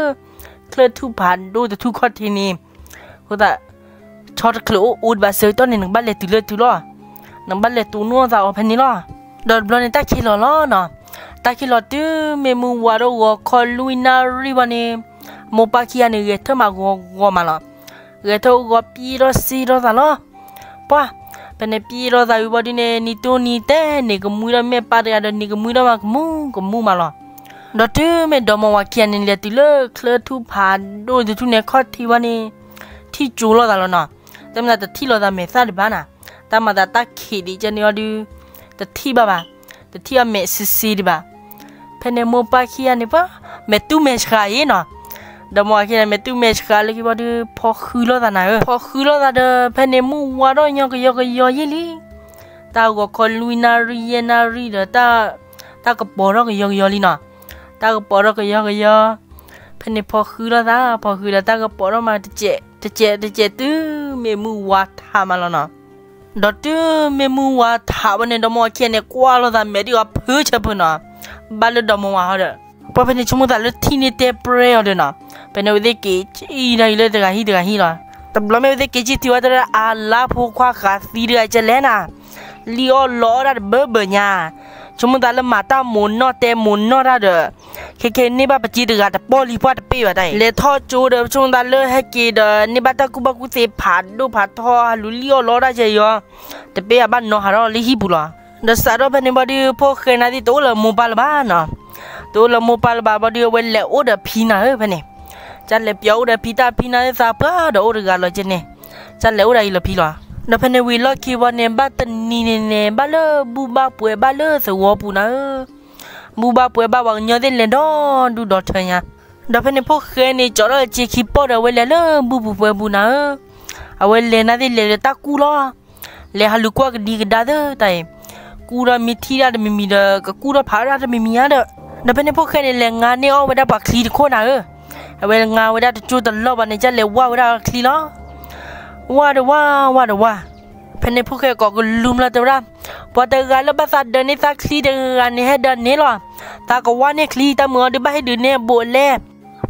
ချၢထူၣ်ဖးဒိၣ်တထူၣ်ခီၣ်ထံးန့ၣ်, အဃိသတး ဆီတချုးအိၣ်အိၣ်ဒံးဘၣ်ဆၢကတီၢ်န့ၣ် နကဘၣ်လဲၤတုၤလၢတုၤလီၤ, နကဘၣ်လဲၤတိၢ်နီၣ်သးအီၤဖဲန့ၣ်လီၤ. ဒီးတဘျီန့ၣ် တၢ်ခံးလီၤလီၤနီၤ, တၢ်ခံးလီၤတုၤမ့ၢ်မုၢ်ဝါဒီးဂီၤခီလွံၢ်နၣ်ရံၣ်ဘၣ်န့ၣ်, မိၢ်ပၢ်ခံဂၤန့ၣ် ဂဲၤထၢၣ်မးဂီၤဂီၤမးလီၤ, ဂဲၤထၢၣ်ဂီၤပံၢ်ထီၣ်စ့ထီၣ်သးလီၤ. ပှၢ် ဖဲန့ၣ်ပံၢ်ထီၣ်သးဝံၤဘၣ်ဒုးန့ၣ် နံၤတိၢ်နံၤတဲ န့ၢ်ကမှံဒီးမဲာ်ပၢ်တဂၤဒီး န့ၢ်ကမှံဒီးမၤကမူကမူမးလီၤ. ဒီးတုၤမ့ၢ်ဒီမါဝၤခံဂၤန့ၣ် လဲၤတုၤလၢချၢထူၣ်ဖးဒိၣ်တထူၣ်န့ၣ် ခီၣ်ထံးဝဲန့ၣ်, ထံၣ်ကၠိလိာ်သးလီၤနီၤ, တမ့ၢ်တထံၣ်လိာ်သးမဲာ်သၣ်ဒံးဘၣ်နၤ, တၢ်မၤသးတၢ်ခံးဒံးကဲန့ၣ်အီၤဒုး, တထံၣ်ဘၣ်ဘၣ်, တထံၣ်အီၤမဲာ်ဆ့ဆ့ဒံးဘၣ်. ဖဲန့ၣ်မိၢ်ပၢ်ခံဂၤန့ၣ် ပှၢ် မဲာ်တူၢ်မဲာ်ဆှးအံၤနီၤ, ဒီမါဝၤခံဂၤန့ၣ် မဲာ်တူၢ်မဲာ်ဆှးလၢခံဘၣ်ဒုး ဖီဃုလိာ်သးနၤဧၢ, ဖီဃုလိာ်သးဒီး ဖဲန့ၣ်မုၢ်ဝါထီၣ်ညီကယီကယီယဲလံ တၢ်ဂီၤခီလွံၢ်နၣ်ရံၣ်ယဲၢ်နၣ်ရံၣ်ဒီး တၢ်ကပီၤထီၣ်ကယီကယီလံနီၤ, တၢ်ကပီၤထီၣ်ကယီကယီ, ဖဲန့ၣ်ဖီဃုလိာ်သး ဖီဃုဒီးတၢ်ကပီၤထီၣ်မးတစဲးတစဲးတစဲး တုၤမ့ၢ်မုၢ်ဝါထးမးလီၤနီၤ. ဒီးတုၤမ့ၢ်မုၢ်ဝါထးဝဲန့ၣ် ဒီမါဝၤခံဂၤန့ၣ် ကွၢ်လိာ်သးမဲာ်ဒံးအီၤဖုဆၢဖုနီၤ, ဘၣ်လၢဒီမါဝၤဟီဒီး ပှၢ်ဖဲန့ၣ် ဆိကမိၣ်သးလၢထံၣ်န့ၢ်တဲပြဲအီၤဒီးနီၤ, ဖဲန့ၣ်အဝဲသ့ၣ်က့ၤကံၣ်ဒၣ်အံၤလၢတဂၤဟံၣ်တဂၤဟံၣ်လီၤ. တဘျီမ့ၢ်အဝဲသ့ၣ်က့ၤကံၣ်ထံၣ်ဝဲတရၢ အလါဖိခွါဃးသံတဂၤကလဲၣ်နၤ, လံၣ်အီၣ်လီအီၣ်ဒၣ်တဘၢဘၢညါ, ဆိကမိၣ်သးလၢမၤတၢ်မိၢ်နီၢ်တဲမိၢ်နီၢ်တၢ်ဒီး, ခဲခဲန့ၢ်ဘၣ်ပစ့တဂၤတပီၢ်လံ ပှၢ်တပ့ၢ်ဘၣ်တၢ်အံၤ လဲၤထီၣ်ကၠိဒီး ဆိကမိၣ်သးလၢဟဲက့ၤဒီး န့ၢ်ဘၣ်တၢ်ကူၣ်ဘၣ်ကူၣ်သ့ဖးဒိၣ်ဖးထီ ဟးလူၤလံၣ်အီၣ်လီအီၣ်ဒၣ်ကဲအံၤအီၤ, တပ့ၢ်အဘၣ်နီၤဟးထီၣ်လၢဟံၣ်ပူၤလီၤ. ဒီးစးထီၣ်ဖဲန့ၣ်ဘၣ်ဒုး ဖိၣ်ဃဲန့ၣ်သ့ၣ်တအိၣ်လၢမိၢ်ပၢ်လၢၤဘၣ်နီၤ, တအိၣ်လၢမိၢ်ပၢ်လၢၤဘၣ်ဘၣ်ဒုး အဝဲလဲၤအိၣ်ဒီးဖံနၤဧၢ ဖဲန့ၣ်, ကလဲၤပျီအိၣ်ဒီးဖံတၢ်ဖံနၤသ့ၣ်သးပှၢ်ဒီးအိၣ်တဂၤလီၤကဲန့ၣ်, ကလဲၤအိၣ်ဒၣ်အံၤလၢဖံလီၤ. ဒီးဖဲန့ၣ်ဝံၤလီၢ်ခံဝံၤန့ၣ် ဘၣ်တနံၤန့ၣ်န့ၣ် ဘၣ်လၢဘူၣ်ဘၣ်ပှဲၤဘၣ်လၢသဝီပူၤနၤဧၢ, ဘူၣ်ဘၣ်ပှဲၤဘၣ်ပှၤကညီသ့ၣ်လဲၤဒီဒူၣ်ဒီထၢညါ, ဒီးဖဲန့ၣ်ဖိၣ်ဃဲန့ၣ် ကၠီထီၣ်စ့ခံပီၢ်ဒီး အဝဲလဲၤလၢဘူၣ်ပူၤပှဲၤပူၤနၤဧၢ, အဝဲလဲၤနၤသ့ၣ်လဲၤလၢတၢ်ကူၣ်လီၤ. လဲၤဟးလူၤကွၢ်ကဒံကဒါသ့ၣ်တၢ်အံၤ, ကူၣ်ဒီးမ့ၢ်ထံၣ်ဒၣ်တမံၤမံၤဒီး ကကူၣ်ထီၣ်ဖးဒၣ်တမံၤမံၤဧါဒီး, ဒီးဖဲန့ၣ်ဖိၣ်ဃဲန့ၣ် လဲၤငါန့ၢ်အီၣ်ဝဲဒၣ်ပှၤချံတခိၣ်နၤဧၢ, အဝဲငါဝဲဒၣ်တကၠိတလီၢ်ဘၣ်န့ၣ် ကလဲၤဝၢ်ဝဲဒၣ်ချံလီၤ. ဝၢ်ဒီးဝၢ် ဝၢ်ဒီးဝၢ်, ဖဲန့ၣ်ဖိၣ်ဃဲကိးကလူၤလီၤတဲဝဲဒၣ်, ပှၤတဂၤလၢဘၣ်သးဒၢးန့ၢ်သးချံတဂၤန့ၣ် ဟဲဒၢးန့ၢ်လီၤ, သးကဝၢ်န့ၢ်ချံ တၢ်မုာ်အီၤဒုးဘၣ်ဟ့ၣ်ဒုးန့ၢ်အဘိးလဲၣ်.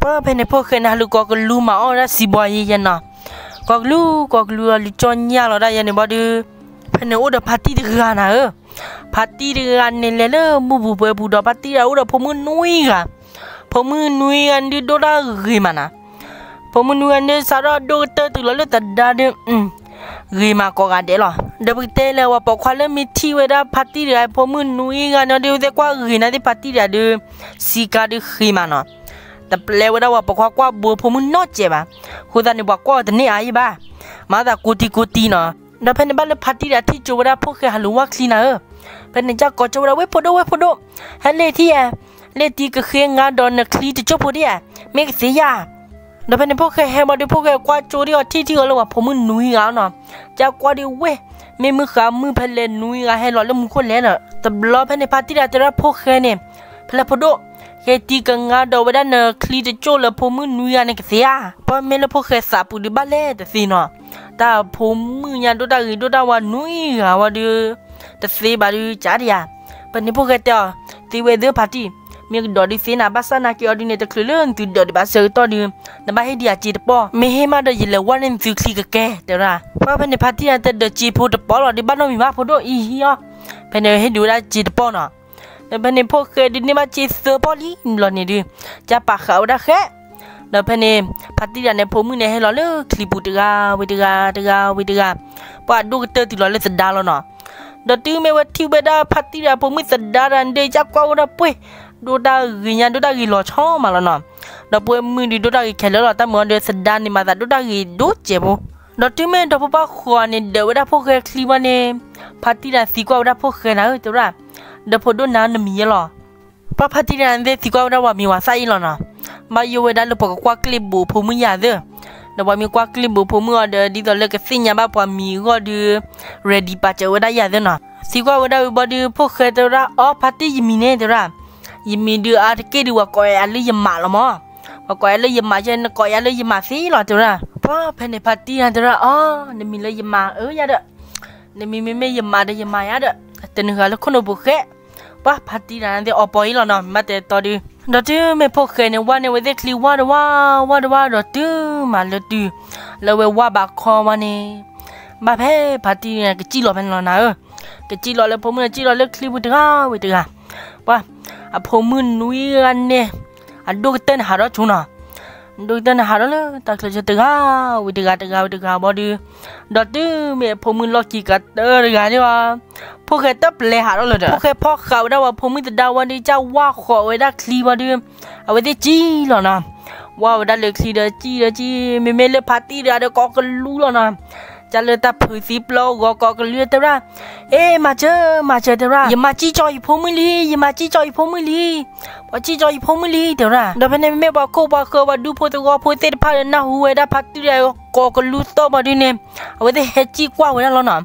ပှၢ်ဖဲန့ၣ်ဖိၣ်ဃဲန့ၣ် ဟးလူၤကိးကလူၤမၤအီၣ်ဝဲဒၣ်စံးဘှီယဲယဲနီၤ, ကိးကလူၤ ကိးကလူၤလီၤလူၤကၠီညၣ်လီၤဒၣ်ယဲန့ၣ်ဘၣ်ဒုး, ဖဲန့ၣ်အိၣ်ဒီးဖါတံၢ်တဂၤနၤဧၢ, ဖါတံၢ်တဂၤန့ၣ်လဲၤလၢဘူၣ်ပူၤပှဲၤပူၤဒီး ဖါတံၢ်တဂၤအိၣ်ဒီးဖိမုၣ်နွံဂၤ, ဖိမုၣ်နွံဂၤဒုးဒိၣ်တၢ်ဂ့ၤမးနၤ, ဖိမုၣ်နွံဂၤဒုးစးထီၣ်ဒိၣ်ကတၢၢ်တုၤလီၤလၢသဒါဒုး ဂ့ၤမးကိးဂၤဒဲးလီၤ. ဒီးပကတဲလၢ ပှၤပိာ်ခွါလၢမ့ၢ်ထံၣ်ဝဲဒၣ်ဖါတံၢ်တဂၤဖိမုၣ်နွံဂၤန့ၣ်ဒီး သ့ၣ်ကွၢ်ဂ့ၤန့ၢ်သ့ၣ်ဖါတံၢ်တဂၤဒုး, စံးကါဒုးဃ့မးနီၤ, တပျဲဝဲဒၣ်ပှၤပိာ်ခွါကွၢ်ဘိဖိမုၣ်နီတစဲးဘၣ်, အဃိသတးန့ၣ် ပှၤကွၢ်အီၤတန့ၢ်အါယံၤဘၣ်, မၤသးကိးတံၤကိးတံၤနီၤ. ဒီးဖဲန့ၣ်ဘၣ်လၢဖါတံၢ်တဂၤထံၣ်ကၠိဝဲဒၣ်ဖိၣ်ဃဲဟးလူၤဝၢ်ချံနၤဧၢ, ဖဲန့ၣ်ကၢ်ကိးကၠိဝဲဒၣ် ဝ့ၢ်ဖိဒိၣ် ဝ့ၢ်ဖိဒိၣ်, ဟဲလ့ၣ်ထံဧါ, လ့ၣ်ထံကဃ့ငါဒီးနချံတကၠိဖိဒံးဧါ, မ့ၢ်ကသ့ဧါ. ဒီးဖဲန့ၣ်ဖိၣ်ဃဲဟဲဘၣ်ဒီး ဖိၣ်ဃဲကွၢ်ကၠိဒံးအီၤထံၣ်ထံၣ်အီၤလၢပှၤဖိမုၣ်နွံဂၤနီၤ, ကၢ်ကွၢ်ဒံးဝ့ၢ်, မ့ၢ်မုၢ်ဃးမုၢ်ဖဲလဲၣ်နွံဂၤဟဲလီၤလၢမူခိၣ်လဲၣ်ဒီး, တဘျီဖဲန့ၣ်ဖါတံၢ်တဂၤတဲဝဲဒၣ်ဖိၣ်ဃဲန့ၣ်, ဖဲလဲၣ်ဖိဒိၣ်, ဃ့တံကငါဒီးဝဲဒၣ်နချံတကၠိလၢဖိမုၣ်နွံဂၤန့ၣ်ကသ့ဧါ. ပှၢ်မ့ၢ်လၢဖိၣ်ဃဲသးပူၤဒုးဘၣ်လဲၣ်တသ့နီၤ, တၢ်ဖိမုၣ်ညါဒိၣ်တၢ်ဂ့ၤဒိၣ်တၢ်ဝါနွံဂၤဝံၤဒီး တသ့ဘၣ်ဒုး ကးဒံးယၤ. ဖဲန့ၣ်ဖိၣ်ဃဲတဲအီၤ, သ့ဝဲသ့ၣ်ဖါတံၢ်, မ့ၢ်ကဒီးဒုးသ့နၤ, ဘၣ်ဆၣ်နာ်က့ၤအီၤဒုးန့ၣ် တချုးလၢနသုဒၢးဒံးဘၣ်ဆၢကတီၢ်ဒုး နဘၣ်ဟ့ၣ်ဒံးယၤစ့တပီၢ်, မ့ၢ်ဟ့ၣ်မးဒီးယလဲၤဝါန့ၢ်နသုချံကကဲ တဲဝဲဒၣ်. ပှၢ်ဖဲန့ၣ်ဖါတံၢ်တၢ်တဲဒၢးစ့ဖိတပီၢ်လီၤဒုး ဘၣ်နီတမံၤဘၣ်ဖိဒိၣ်အံၤဟံၣ်အီၤ. ဖဲန့ၣ်ဟ့ၣ်ဒုးဝဲဒၣ်စ့တပီၢ်နီၤ. ဒီးဖဲန့ၣ်ဖိၣ်ဃဲဒုးန့ၢ်ဘၣ်စ့သၢပီၢ်လံဘျီန့ၣ်ဒုး ကၢ်ပာ်ဃာ်ဝဲဒၣ်ဃဲ. ဒီးဖဲန့ၣ် ဖါတံၢ်တဂၤန့ၣ် ဖိမုၣ်န့ၣ် ဟဲလီၤလၢချံပူၤတဂၤဝံၤတဂၤ တဂၤဝံၤတဂၤ, ပှၢ်ဒိၣ်ကတၢၢ်တုၤလီၤလၢသဒါလီၤနီၤ. ဒီးတုၤမ့ၢ်ဝဲထံၣ်ဝဲဒၣ်ဖါတံၢ်တဂၤဖိမုၣ်သဒါတဂၤဒီး ကၢ်ကွၢ်ဝဲဒၣ်ပှ့ၢ်, ဒိၣ်တၢ်ဂ့ၤညါဒိၣ်တၢ်ဂ့ၤလီၤဆီမးလီၤနီၤ. ဒီးပှ့ၢ်မုၢ်ဒုးဒိၣ်တၢ်ဂ့ၤခဲလၢာ်လီၤ, တၢ်မုာ်အီၤဒီးသဒါန့ၣ်မၤသးဒိၣ်တၢ်ဂ့ၤဒိၣ်စဲးဖိ. ဒီးတုၤမ့ၢ်ဒီဖိပၢ်ဃီန့ၣ် ဒၢးဝဲဒၣ်ဖိၣ်ဃဲချံဘၣ်န့ၣ် ဖါတံၢ်တဂၤသံကွၢ်ဝဲဒၣ်ဖိၣ်ဃဲနၤဧၢ တဲဝဲဒၣ်, ဒီးဖိဒိၣ်နၤနမံၤယဲလီၤ. ပှၢ်ဖါတံၢ်တဂၤန့ၣ်သံကွၢ်ဝဲဒၣ်ပှၤမံၤဝၤသၣ်အံၤလီၤနီၤ. ဘၣ်ယိၣ်ဝဲဒၣ်လၢပှၤကကွၢ်ကျ့ၣ်ဘိးဖိမုၣ်ယၤသ့ၣ်, ဒီးပှၤမ့ၢ်ကွၢ်ကျ့ၣ်ဘိးဖိမုၣ်အီၤဒီး ဒ်သိးလၢကသ့ၣ်ညါဘၣ်ပှၤမံၤအဂီၢ်ဒုး ready ပာ်စၢၤဝဲဒၣ်ယၤသ့ၣ်နီၤ. သံကွၢ်ဝဲဒၣ်ဝံၤဘၣ်ဒုး ဖိၣ်ဃဲတဲဝဲဒၣ်, အီ ဖါတံၢ်ယမံၤန့ၣ် တဲဝဲဒၣ်, ယမံၤဒုးအါတက့ၢ်ဒုး ပှၤကိးယၤလၢယမးလီၤမး, ပှၤကိးယၤလၢယမးယဲ နကိးယၤလၢယမးသ့လီၤ တဲဝဲဒၣ်. ပှၢ်ဖဲန့ၣ်ဖါတံၢ်တဂၤတဲဝဲဒၣ်, အီ နမံၤလၢယမးဧါဒီး, နမံၤမ့မ့ၢ်ယမးဒီးယမၤယၤဒီး, တနုာ်ဃာ်လၢခိၣ်နူာ်ပူၤဃဲ. ပှၢ်ဖါတံၢ်တဂၤန့ၣ်သ့ၣ်အီပီအံၤလီၤနီၤ, မ့ၢ်တဲတီဒုး. ဒီးတုၤမ့ၢ်ဖိၣ်ဃဲန့ၣ် ဝါန့ၢ်ဝဲသ့ၣ်ချံ ဝါတဝါ, ဝါတဝါဒီးတုၤမးလၢတုၤ လၢဝဲဝါဘၣ်ခီဝဲန့ၣ်, ဘၣ်ဖဲဖါတံၢ်တဂၤန့ၣ် ကစံၣ်လီၤဖဲန့ၣ်လီၤနၤဧၢ, ကစံၣ်လီၤလၢဖိမုၣ်န့ၣ် စံၣ်လီၤလၢချံပူၤတဂၤဝံၤတဂၤ. ပှၢ်အဖိမုၣ်နွံဂၤန့ၣ် အဒိၣ်ကတၢၢ်န့ၣ်ဟးထီၣ်ဆိနီၤ, အဒိၣ်ကတၢၢ်န့ၣ်ဟးထီၣ်လၢတၢ်ချၢဆၢတဂၤဝံၤတဂၤ တဂၤဝံၤတဂၤဘၣ်ဒုး. ဒီးတုၤမ့ၢ်အဖိမုၣ်လီၢ်ခံကတၢၢ်တဂၤန့ၣ်ဘၣ်, ဖိၣ်ဃဲတပျဲဟးထီၣ်လၢၤဒီး ဖိၣ်ဃဲဖီၣ်ဃာ်ဝဲဒၣ်ပှၤဖိမုၣ်သဒါဝံၤဒီး ကၢ်ဝါဃီၤဝဲဒၣ်ချံဘၣ်ဒုး, အဝဲသ့ၣ်စံၣ်လီၤနီၤ. ဝါဝဲဒၣ်လၢချံဒီးစံၣ်ဒီးစံၣ်, မ့မ့ၢ်လၢဖါတံၢ်တဂၤဒီးကိးကလူလီၤနီၤ. ကၢ်လၢတၢ်ဖုးသံပျီဂီၤကိးကလူတဲဝဲဒၣ်, အ့ မၤစၢၤ မၤစၢၤတဲဝဲဒၣ်, ယမၤစံၣ်ကၠီၤယဖိမုၣ်လံ, ယမၤစံၣ်ကၠီၤယဖိမုၣ်လံ, ပှၤစံၣ်ကၠီၤယဖိမုၣ်လံ တဲဝဲဒၣ်. ဒီးဖဲန့ၣ်မ့မ့ၢ်ပှၤခိၣ်ပှၤဃၢၤပှၤဒူဖိသဝီဖိသ့ၣ်တဖၣ်ဒီး နၢ်ဟူဝဲဒၣ်ဖါတံၢ်တဂၤကိးကလူသီၣ်ဘၣ်ဒုးန့ၣ်, အဝဲသ့ၣ်ဟဲစံၣ်ကွၢ်ဝဲဒၣ်လီၤနီၤ.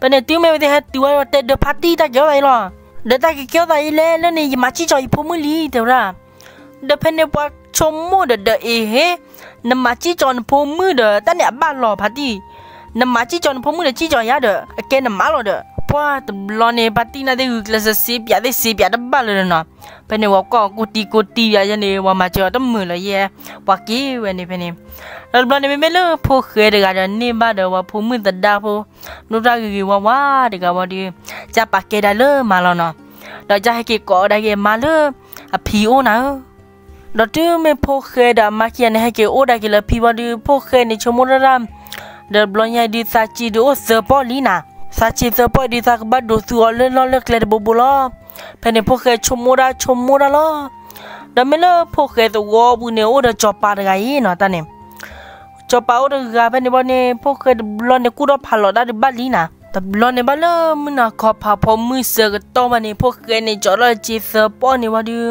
ဖဲန့ၣ်တုၤမ့ၢ်အဝဲသ့ၣ်ဟဲတုၤဝဲဒီး တဲဒၢးဖါတံၢ်တၢ်ကဲထီၣ်သးအံၤလီၤ. ဒီးတၢ်ကဲထီၣ်သးအံၤလဲၣ်လၢန့ၣ် ယမၤစံၣ်ကၠီၤယဖိမုၣ်လံ တဲဝဲဒၣ်. ဒီးဖဲန့ၣ်ပှၤဆိကမိၣ်ဒီးဒၢးအ့ၤဟ့, နမၤစံၣ်ကၠီၤနဖိမုၣ်ဒီး တၢ်န့ၣ်အဘၣ်လီၤဖါတံၢ်, နမၤစံၣ်ကၠီၤနဖိမုၣ်ဒီးစံၣ်ကၠီၤယၤဒီး အကဲနမါလီၤဒီး. ပှၢ်တဘျီန့ၣ် ဖါတံၢ်နာ်သ့ၣ်ဂုာ်ကျဲးစၢးစံးပၠးသ့ၣ်စံးပၠးတဘၣ်လၢၤနီၤ. ဖဲန့ၣ်ပှၤကွၢ်အီၤကိၢ်တံၢ်ကိၢ်တံၢ်ဒ်ယဲန့ၣ် ပှၤမၤစၢၤအီၤတမုာ်လၢၤယဲ, ပှၤက့ၤဝဲန့ၣ်ဖဲန့ၣ်. ဒီးတဘျီန့ၣ် မ့မ့ၢ်လၢဖိၣ်ဃဲတဂၤဒီးန့ၢ်ဘၣ်ဒီးပှၤဖိမုၣ်သဒါဖိ ဒိၣ်တၢ်ဂ့ၤဂ့ၤဝါဝါတဂၤဝံၤဒီး ကၢ်ပာ်ကဲဒၣ်လၢမါလီၤနီၤ. ဒီးကၢ်ဟဲက့ၤကိးဒၣ်က့ၤမါလၢအဖံအိၣ်နၤဧၢ. ဒီးတုၤမ့ၢ်ဖိၣ်ဃဲဒီးအမါခံဂၤန့ၣ် ဟဲက့ၤအိၣ်ဒၣ်က့ၤလၢဖံဘၣ်ဒုး ဖိၣ်ဃဲန့ၣ်ဆိကမိၣ်တၢ်တၢ်, ဒီးတဘျီညါဒုးသးစ့ဒုးအိၣ်သၢပီၢ်လံနၤ. သးစ့သၢပီၢ်ဒုး သးကဘၣ်ဒိးသူအီၤလၢလီၢ်လၢကျဲတဘိဘိလီၤ. ဖဲန့ၣ်ဖိၣ်ဃဲဆိကမိၣ်တၢ်ဆိကမိၣ်တၢ်လီၤ. ဒီးမ့ၢ်လၢဖိၣ်ဃဲသဝီပူၤန့ၣ် အိၣ်ဒီးစီၤပၤတဂၤအံၤနီၤတၢ်န့ၣ် စီၤပၤအိၣ်တဂၤဖဲန့ၣ်ဘၣ်န့ၣ် ဖိၣ်ဃဲတဘျီန့ၣ် ကူၣ်ထီၣ်ဖးလီၤတၢ်ဒုးဘၣ်လံနၤ. တဘျီန့ၣ်ဘၣ်လၢမုၢ်နၤခီဖးဖိမုၣ်ဆၢကတီၢ်ဘၣ်န့ၣ် ဖိၣ်ဃဲန့ၣ် ကၠီထီၣ်စ့သၢပီၢ်န့ၣ်ဝံၤဒီး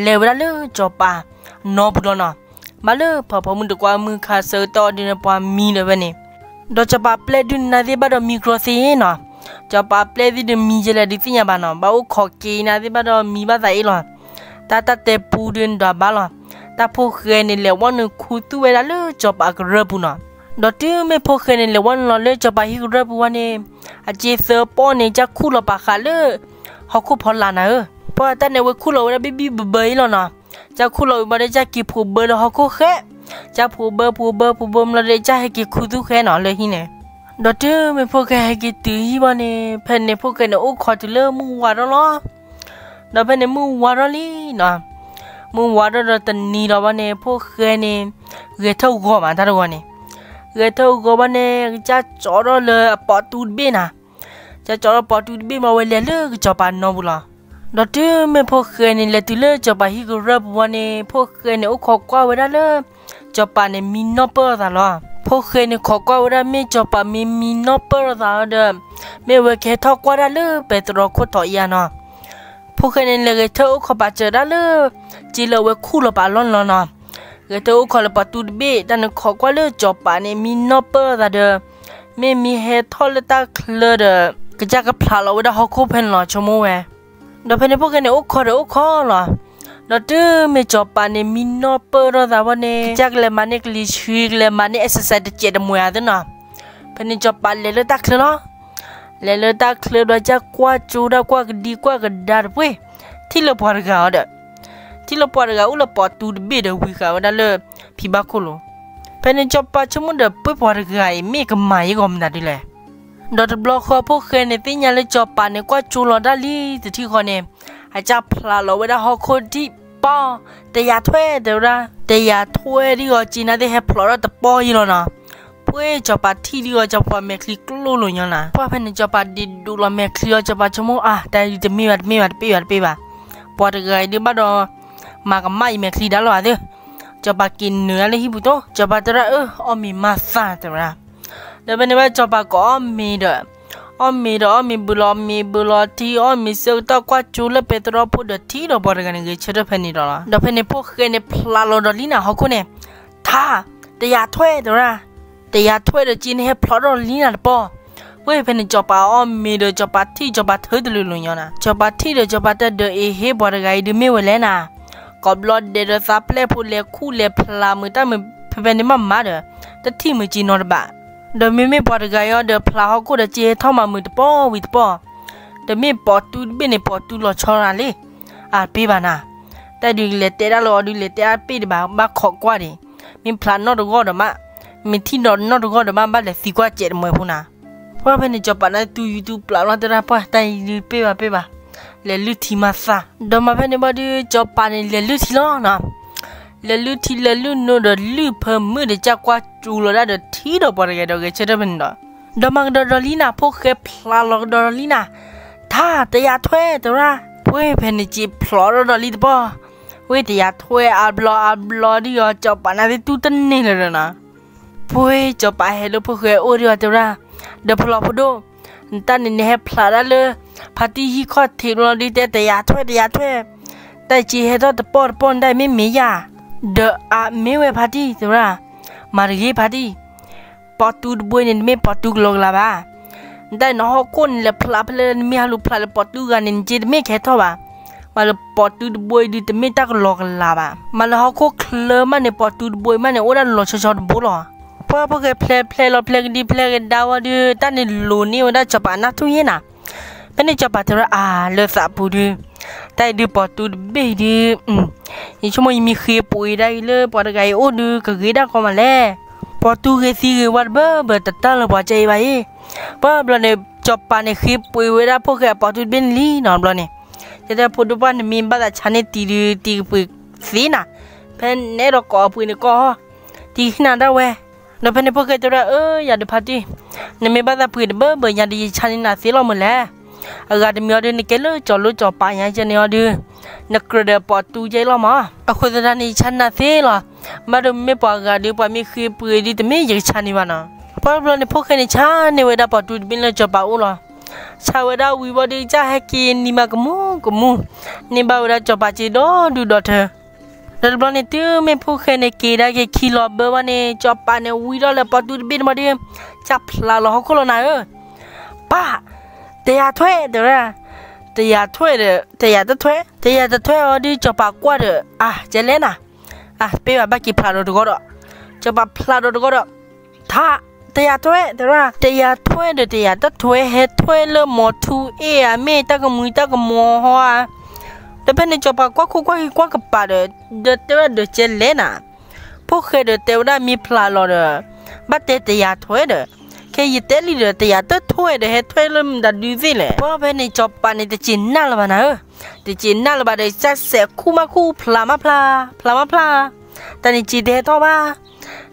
လဲၤဝဲဒၣ်လၢစီၤပၤနီပူၤလီၤနီၤ. ဘၣ်လၢဖးဖိမုၣ်တကွၢ်မုၢ်ခါဆၢကတီၢ်ဒုးန့ၣ် ပှၤမံဒီးဖဲန့ၣ် ဒီးစီၤပၤပျဲၢ်ဒုးနၤသ့ၣ်ဘၣ်ဒီးမံကြီသ့နီၤ. စီၤပၤပျဲၢ်သ့ၣ်ဒုးမံယဲလဲၣ်ဒုးသ့ၣ်ညါဘၣ်နီၤ. ဘၣ်အိၣ်ခိးက့ၤနၤသ့ၣ်ဘၣ်ဒီးမံဘၣ်သးအ့ၣ်လီၤ. တၢ်တၢ်တဲပူဒုးနဒွးဘၣ်လီၤ. တၢ်ဖိၣ်ဃဲန့ၣ် လဲၤဝီနုာ်ခူသူၣ်ဝဲဒၣ်လၢစီၤပၤကရၢၢ်ပူၤနီၤ. ဒီးတုၤမ့ၢ်ဖိၣ်ဃဲန့ၣ် လဲၤဝီနုာ်လီၤလၢစီၤပၤဟံၣ်ကရၢၢ်ပူၤဝံၤန့ၣ် အစ့သၢပီၢ်န့ၣ် ကၢ်ခူၣ်လီၤပာ်ဃာ်လၢဟီၣ်ခိၣ်ဖီလာ်နၤဧၢ. ပှၤတၢ်န့ၣ်ဝဲခူၣ်လီၤဝဲဒၣ်ဘံၣ်ဘံၣ်ဘၢဘၢအံၤလီၤနီၤ. ကၢ်ခူၣ်လီၤဝံၤဘၣ်ဒီး ကၢ်က့ၤဖိးဘၢလၢဟီၣ်ခိၣ်ဃဲ, ကၢ်ဖိးဘၢဖိးဘၢဖိးဘၢမ့ၢ်လီၤဒီး ကၢ်ဟဲက့ၤခူသူၣ်ဃဲနီၤလၢဟံၣ်န့ၣ်. ဒီးတုၤမ့ၢ်ဖိၣ်ဃဲဟဲက့ၤတုၤဟံၣ်ဘၣ်န့ၣ် ဖဲန့ၣ်ဖိၣ်ဃဲန့ၣ် အိၣ်ခိးတုၤလၢမုၢ်ဝါထီၣ်လီၤ. ဒီးဖဲန့ၣ်မုၢ်ဝါထီၣ်လံနီၤ. မုၢ်ဝါထီၣ်ဒီးတနံၤလီၤဘၣ်န့ၣ် ဖိၣ်ဃဲန့ၣ် ဂဲၤထၢၣ်ဂီၤမးတၢ်တဂီၤန့ၣ်, ဂဲၤထၢၣ်ဂီၤဘၣ်န့ၣ် ကစၢ်ကၠီထီၣ်လၢအပိာ်တူတဘ့ၣ်နၤ. ကစၢ်ကၠီထီၣ်ပိာ်တူတဘ့ၣ်မး ဝဲလဲၤလၢကစီၤပၤနီပူၤလီၤ. ဒီးတုၤမ့ၢ်ဖိၣ်ဃဲန့ၣ် လဲၤတုၤလၢစီၤပၤဟံၣ်ကရၢၢ်ပူၤဝံၤန့ၣ် ဖိၣ်ဃဲန့ၣ် အိၣ်ခိးကွၢ်ဝဲဒၣ်လၢ စီၤပၤန့ၣ် မံနီၢ်ပၢၢ်အသးလီၤ. ဖိၣ်ဃဲန့ၣ် ခိးကွၢ်ဝဲဒၣ် မ့ၢ်စီၤပၤမ့ၢ်မံနီၢ်ပၢၢ်အသးဒီး မ့ၢ်ဝဲကဟဲထီၣ်ကွၢ်ဒၣ်လၢပဲတြီခိၣ်ထီးအံၤဧါနီၤ. ဖိၣ်ဃဲန့ၣ် လဲၤဂဲၤထၢၣ်အိၣ်ခိးပာ်စၢၤဒၣ်လၢ စ့လၢအဝဲခူၣ်လီၤပာ်အလီၢ်န့ၣ်လီၤနီၤ. ဂဲၤထၢၣ်အိၣ်ခိးလၢပိာ်တူတဘ့ၣ် တၢ်န့ၣ်ခိးကွၢ်လၢစီၤပၤန့ၣ် မံနီၢ်ပၢၢ်အသးဒီး မ့ၢ်မံဟဲထီၣ်လၢတၢ်ချၢဒီး ကစၢ်ကဖျးလီၤဝဲဒၣ်ဟီၣ်ခိၣ်ဖဲန့ၣ်လီၤ ဆိကမိၣ်ဝဲ. ဒီးဖဲန့ၣ်ဖိၣ်ဃဲန့ၣ် အိၣ်ခိးဒီးအိၣ်ခိးလီၤ. ဒီးတုၤမ့ၢ်စီၤပၤန့ၣ် မံနီၢ်ပၢၢ်ထီၣ်သးဝံၤန့ၣ် ကစၢ်ကလဲၤမၤန့ၢ်ကလံၤဆှံ ကလဲၤမၤန့ၢ် exercise တစဲးတမှဲၤဧါသ့နီၤ. ဖဲန့ၣ်စီၤပၤလဲၤလၢတၢ်ချၢလီၤ. လဲၤလၢတၢ်ချၢဘျီ ကကွၢ်ကၠိဒၣ်ကွၢ်ကဒံကွၢ်ကဒါတပှ့ၤ, ထံၣ်လၢပှၤတဂၤအီၤဒီး, ထံၣ်လၢပှၤတဂၤအိၣ်လၢပိာ်တူတဘ့ၣ်ဒီးဝံၤဃာ်ဝဲဒၣ်လၢဖံဘၣ်ခိၣ်လိၤ. ဖဲန့ၣ်စီၤပၤဆိကမိၣ်ဒီး ပှ့ၤပှၤတဂၤအံၤ မ့ၢ်ကမၤယဲဂီၤမနုၤဒ်လဲၣ်. ဒီးတဘျီဃီဖိၣ်ဃဲန့ၣ် သ့ၣ်ညါလၢစီၤပၤန့ၣ်ကွၢ်ကၠိလီၤဒၣ်လံတထံၣ်ဃီန့ၣ်, အကၢ်ဖျးလီၤဝဲဒၣ်ဟီၣ်ခိၣ်ဒံးပီၢ်, တယၤထွဲ တဲဝဲဒၣ်, တယၤထွဲဒ်အီၤက့နၤသ့ၣ်ဟဲဖျိးထီၣ်တပီၢ်ယံလီၤနီၤ. ပှ့ၤစီၤပၤထံၣ်ဒ်အီၤ စီၤပၤမဲာ်ချံကျိလိာ်ညီနၤ. ပှၤဖဲန့ၣ်စီၤပၤဒုးဒိးလီၤမဲာ်ချံအီၤ စီၤပၤဆိကမိၣ်အါ တၢ်အံၤဒုးတမ့ၢ်ဘၣ် တမ့ၢ်ဘၣ် တပ့ၢ်ဘၣ် တပ့ၢ်ဘၣ်. ပှၤတဂၤအံၤဒုးဘၣ်ဒီး မၤကမၣ်အံၤမဲာ်ချံဒၣ်လီၤအသး, စီၤပၤက့ၤနုာ်ဒၣ်လၢဟံၣ်ပူၤတိၢ်, စီၤပၤတဲဒၣ်အၢ အီၣ်မ့ၤမၤသးတဲဝဲဒၣ်. ဒီးဖဲန့ၣ်ဘၣ်စီၤပၤကအီၣ်မ့ၤဒီး, အီၣ်မ့ၤဒီးအီၣ်မ့ၤဘုးလီၤမ့ၤဘုးလီၤထံ အီၣ်မ့ၤဆၢကတီၢ်ကွၢ်ကၠိလၢပဲတြီဖိဒီးထံၣ်ဒီးပှၤတဂၤန့ၣ်ဂဲၤဆၢထၢၣ်ဖဲန့ၣ်ဒီးလီၤ. ဒီးဖဲန့ၣ်ဖိၣ်ဃဲန့ၣ်ဖျးလီၤဒီးလံနၤဟီၣ်ခိၣ်န့ၣ်, ထါ, တယၤထွဲတဲဝဲဒၣ်, တယၤထွဲဒီးက့နဟဲဖျိးထီၣ်လံနၤတပီၢ်. ပှ့ၤဖဲန့ၣ်စီၤပၤအီၣ်မ့ၤဒီးစီၤပၤထံၣ်စီၤပၤထုတလုာ်လိာ်ညီနၤ. စီၤပၤထံၣ်ဒီးစီၤပၤတဲဒီးအ့ၤဟ့ၣ်ပှၤတဂၤအံၤဒုးမ့ၢ်ဝဲလဲၣ်နၤ. ကိးဘျီဒဲးဒီးသးပျဲၢ်ဖိလဲၤခူၣ်လဲၤဖျးမုာ်တၢ်မုာ်ဖဲဖဲန့ၣ်မးမးဒီး, တထံၣ်မုာ်က့နီတဘၣ်. ဒီးမ့မ့ၢ်ပှၤတဂၤအံၤဒီးဖျးဟီၣ်ခိၣ်ဒီးက့ဟဲထီၣ်မၤမုာ်တပီၢ်ဝံၤတပီၢ်, တမ့ၢ်ပိာ်တူတဘ့ၣ်န့ၣ် ပိာ်တူလီၤဆီနၤလံ. အါတပ့ၢ်ဘၣ်နၤ. တၢ်ဒုးလဲၤတဲဒၣ်လၢအီၤဒုးလဲၤတဲအါတပ့ၢ်ဒံးဘၣ် ဘၣ်ခိးကွၢ်ဒံး, မ့ၢ်ဖျးနီတဂီၢ်ဒီးမး, မ့ၢ်ထံၣ်ဒီးနီတဂီၢ်ဒီးမး ဘၣ်လဲၤသံကွၢ်စဲးတမှဲၤဖိနၤ. ပှၤဖဲန့ၣ်စီၤပၤန့ၣ်တူယူၤတူပျးလီၤတဲဒၣ်ပှၤတၢ်အံၤဒုးတပ့ၢ်ဘၣ်တပ့ၢ်ဘၣ်, လဲၤလုၢ်ထံမၤသး. ဒီးမၤဖဲန့ၣ်ဘၣ်ဒုးစီၤပၤန့ၣ်လဲၤလုၢ်ထံလီၤနၤ. လဲၤလုၢ်ထံလဲၤလုၢ်နိဒီးလုၢ်ဖၢမုၢ်ဒီးကၢ်ကွၢ်ကၠိလီၤဒၣ်ဒီးထံၣ်ဒီးပှၤတဂၤဒီးဂဲၤဆၢထၢၣ်ဖဲန့ၣ်ဒီး, ဒီးမၤကဒီးဒီးလံနၤ ဖိၣ်ဃဲဖျးလီၤကဒီးဒီးလံနၤ, ထါ, တယၤထွဲတဲဝဲဒၣ်. ပှ့ၤဖဲန့ၣ်က့ဖျိးထီၣ်ဒီးလံတပီၢ်, ဝ့ၢ်တယၤထွဲအါဘျီအါဘျီဒုးအီၤ စီၤပၤန့ၣ်သ့ၣ်တူၢ်တန့ၢ်လၢၤဒီးနၤ. ပှ့ၤစီၤပၤဟဲလၢဖိၣ်ဃဲအိၣ်ဒံးအီၤတဲဝဲဒၣ်, ဒီးဖျိးဖိဒိၣ်, နတၢ်န့ၣ်နဟဲဖျးဒၣ်လၢ ဖါတံၢ်ဟံၣ်ခီၣ်ထံးဘျီဒုးတဲတယၤထွဲတယၤထွဲ, တၢ်က့ဟဲထီၣ်တပီၢ်တပီၢ်နတၢ်မ့ၢ်မ့ၢ်ယၤ, ဒီးအမ့ၢ်ဝဲဖါတံၢ်တဲဝဲဒၣ်, မၤတဂ့ၤဖါတံၢ် ပိာ်တူတဘိန့ၣ် တမ့ၢ်ပိာ်တူကလီကလီဘၣ်. နတၢ်နဟီၣ်ခိၣ်န့ၣ် လဲၤဖျးဖဲလၢနမ့ၢ်ဟးလူၤဖျးလၢပိာ်တူဂၤန့ၣ် နက့တမ့ၢ်ကဟဲထီၣ်ဘၣ်. မ့ၢ်လၢပိာ်တူတဘိအံၤဒုး တမ့ၢ်တၢ်ကလီကလီဘၣ်. မ့ၢ်လၢဟီၣ်ခိၣ်ချၢမးန့ၣ် ပိာ်တူတဘိအံၤမးန့ၣ် အိၣ်ဒၣ်လီၤဆီဆီတဘိလီၤ. ပှၤဖိၣ်ဃဲဖျဲးဖျဲးလီၤဖျဲးကဒံဖျဲးကဒါဝံၤဒုး တၢ်န့ၣ်လိၤန့ၢ်ဝဲဒၣ်စီၤပၤနၢ်ထူၣ်ယဲၢ်နၤ. ဖဲန့ၣ်စီၤပၤတဲဝဲဒၣ်အါလၢသးပူၤဒုး, တၢ်အံၤဒုးပိာ်တူတဘ့ၣ်ဒုး ယဆိကမိၣ်ယမ့ၢ်ဃ့ပှ့ၤဒၣ်အံၤလၢပှၤတဂၤအံၤအိၣ်ဒုး ကဂ့ၤဒၣ်ကီမးလဲၣ်. ပိာ်တူဂ့ၤသံဂ့ၤဝါတဘၢဘၢတတၢ်လၢပှၤကဲအံၤဘၣ်အံၤ. ပှၤဘျီန့ၣ် စီၤပၤန့ၣ်ဃ့ပှ့ၤဝဲဒၣ်ဖိၣ်ဃဲအပိာ်တူတဘ့ၣ်န့ၣ်လံနီၤဘျီန့ၣ်. တဲတဲဖိဒိၣ်ပှၢ် နမ့ၢ်ဘၣ်သးဆါန့ၢ်တံၤဒုး တံၤကပှ့ၤသ့နၤ. ဖဲနအဲၣ်ဒိးကိးအပှ့ၤန့ၣ်ကိး, တံၤဟ့ၣ်နၤဒၣ်ဝဲ. ဒီးဖဲန့ၣ်ဖိၣ်ဃဲတဲဝဲဒၣ် အၢ ယၤဒုးဖါတံၢ်, နမ့ၢ်ဘၣ်သးပှ့ၤတဘၢဘၢညါဒုး ယဆါန့ၢ်နၤသ့လီၤမုၢ်လဲၣ်. အဂၤတမံၤအီၤဒုး နကဲလၢကၠီၤလိကၠီၤပၤညါကဲန့ၣ်အီၤဒုး နကြၢးဒီးပိာ်တူကဲအံၤလီၤမး. အဃိသတးန့ၣ် ယဆါန့ၢ်နၤသ့လီၤ. ဘၣ်ဒိမ့ၢ်ပှၤဂၤဒုး ပှၤမ့ၢ်ဃ့ပှ့ၤဒုး တမ့ၢ်ယကဆါန့ၢ်ဘၣ်နီၤ. ပှၤဘျီန့ၣ် ဖိၣ်ဃဲန့ၣ်ဆါန့ၢ်ဝဲဒၣ်ပိာ်တူတဘ့ၣ်လၢစီၤပၤအိၣ်လီၤ. ဆါဝဲဒၣ်ဝံၤဘၣ်ဒုး ကစၢ်ဟဲက့ၤနံၤမးကမူကမူ, န့ၢ်ဘၣ်ဝဲဒၣ်စီၤပၤက့ၤဒီဒူၣ်ဒီထၢ ဒီးတဘျီန့ၣ် တုၤမ့ၢ်ဖိၣ်ဃဲန့ၣ်က့ၤဒၣ်က့ၤခံလီၤဘၢဘၣ်န့ၣ် စီၤပၤန့ၣ်ဝံထီၣ်လၢပိာ်တူတဘ့ၣ်န့ၣ်မးဒုး ကၢ်ဖျးလီၤဟီၣ်ခိၣ်လီၤနၤဧၢ, ပၢ်, တယၤထွဲ တဲဝဲဒၣ်, တယၤထွဲဒီး တယၤတထွဲ, တယၤတထွဲအီၤဒုး စီၤပၤကွၢ်ဒီး အါ ကဲလဲၣ်နၤ, အါ တပ့ၢ်ဘၣ် ဘၣ်က့ၤဖျးဒီးတဂီၢ်ဒီး, စီၤပၤဖျးဒီးတဂီၢ်ဒီး ထါ, တယၤထွဲ တဲဝဲဒၣ်, တယၤထွဲဒီး တယၤတထွဲ ဟဲထွဲလၢမိၤထူအ့ၣ်ဧါ မ့ၢ်တၢ်ကမှံၤတၢ်ကမှီၤဟီဧါ. ဒီးဖဲန့ၣ်စီၤပၤကွၢ်ခိၣ်ကွၢ်က့ၤကွၢ်ကပၤဒီး ဒီးတဲဝဲဒၣ်ဒီးကဲလဲၣ်နၤ, ဖိၣ်ဃဲဒီးတဲဝဲဒၣ်မ့ၢ်ဖျးလီၤဒီး ဘၣ်တဲတယၤထွဲဒီး, ခဲယတဲလံဒီး တယၤတထွဲဒီး ဟဲထွဲလၢမတၤဒုးသ့ၣ်လဲၣ်. ပှၤဖဲန့ၣ်စီၤပၤန့ၣ် တစံးနၢ်လၢၤဘၣ်နၤဧၢ, တစံးနၢ်လၢၤဘၣ်ဒီး စၢ်စဲးခူၣ်မးခူၣ် ဖျးမးဖျး, ဖျးမးဖျး, တၢ်န့ၣ်စံးတဟဲထီၣ်ဘၣ်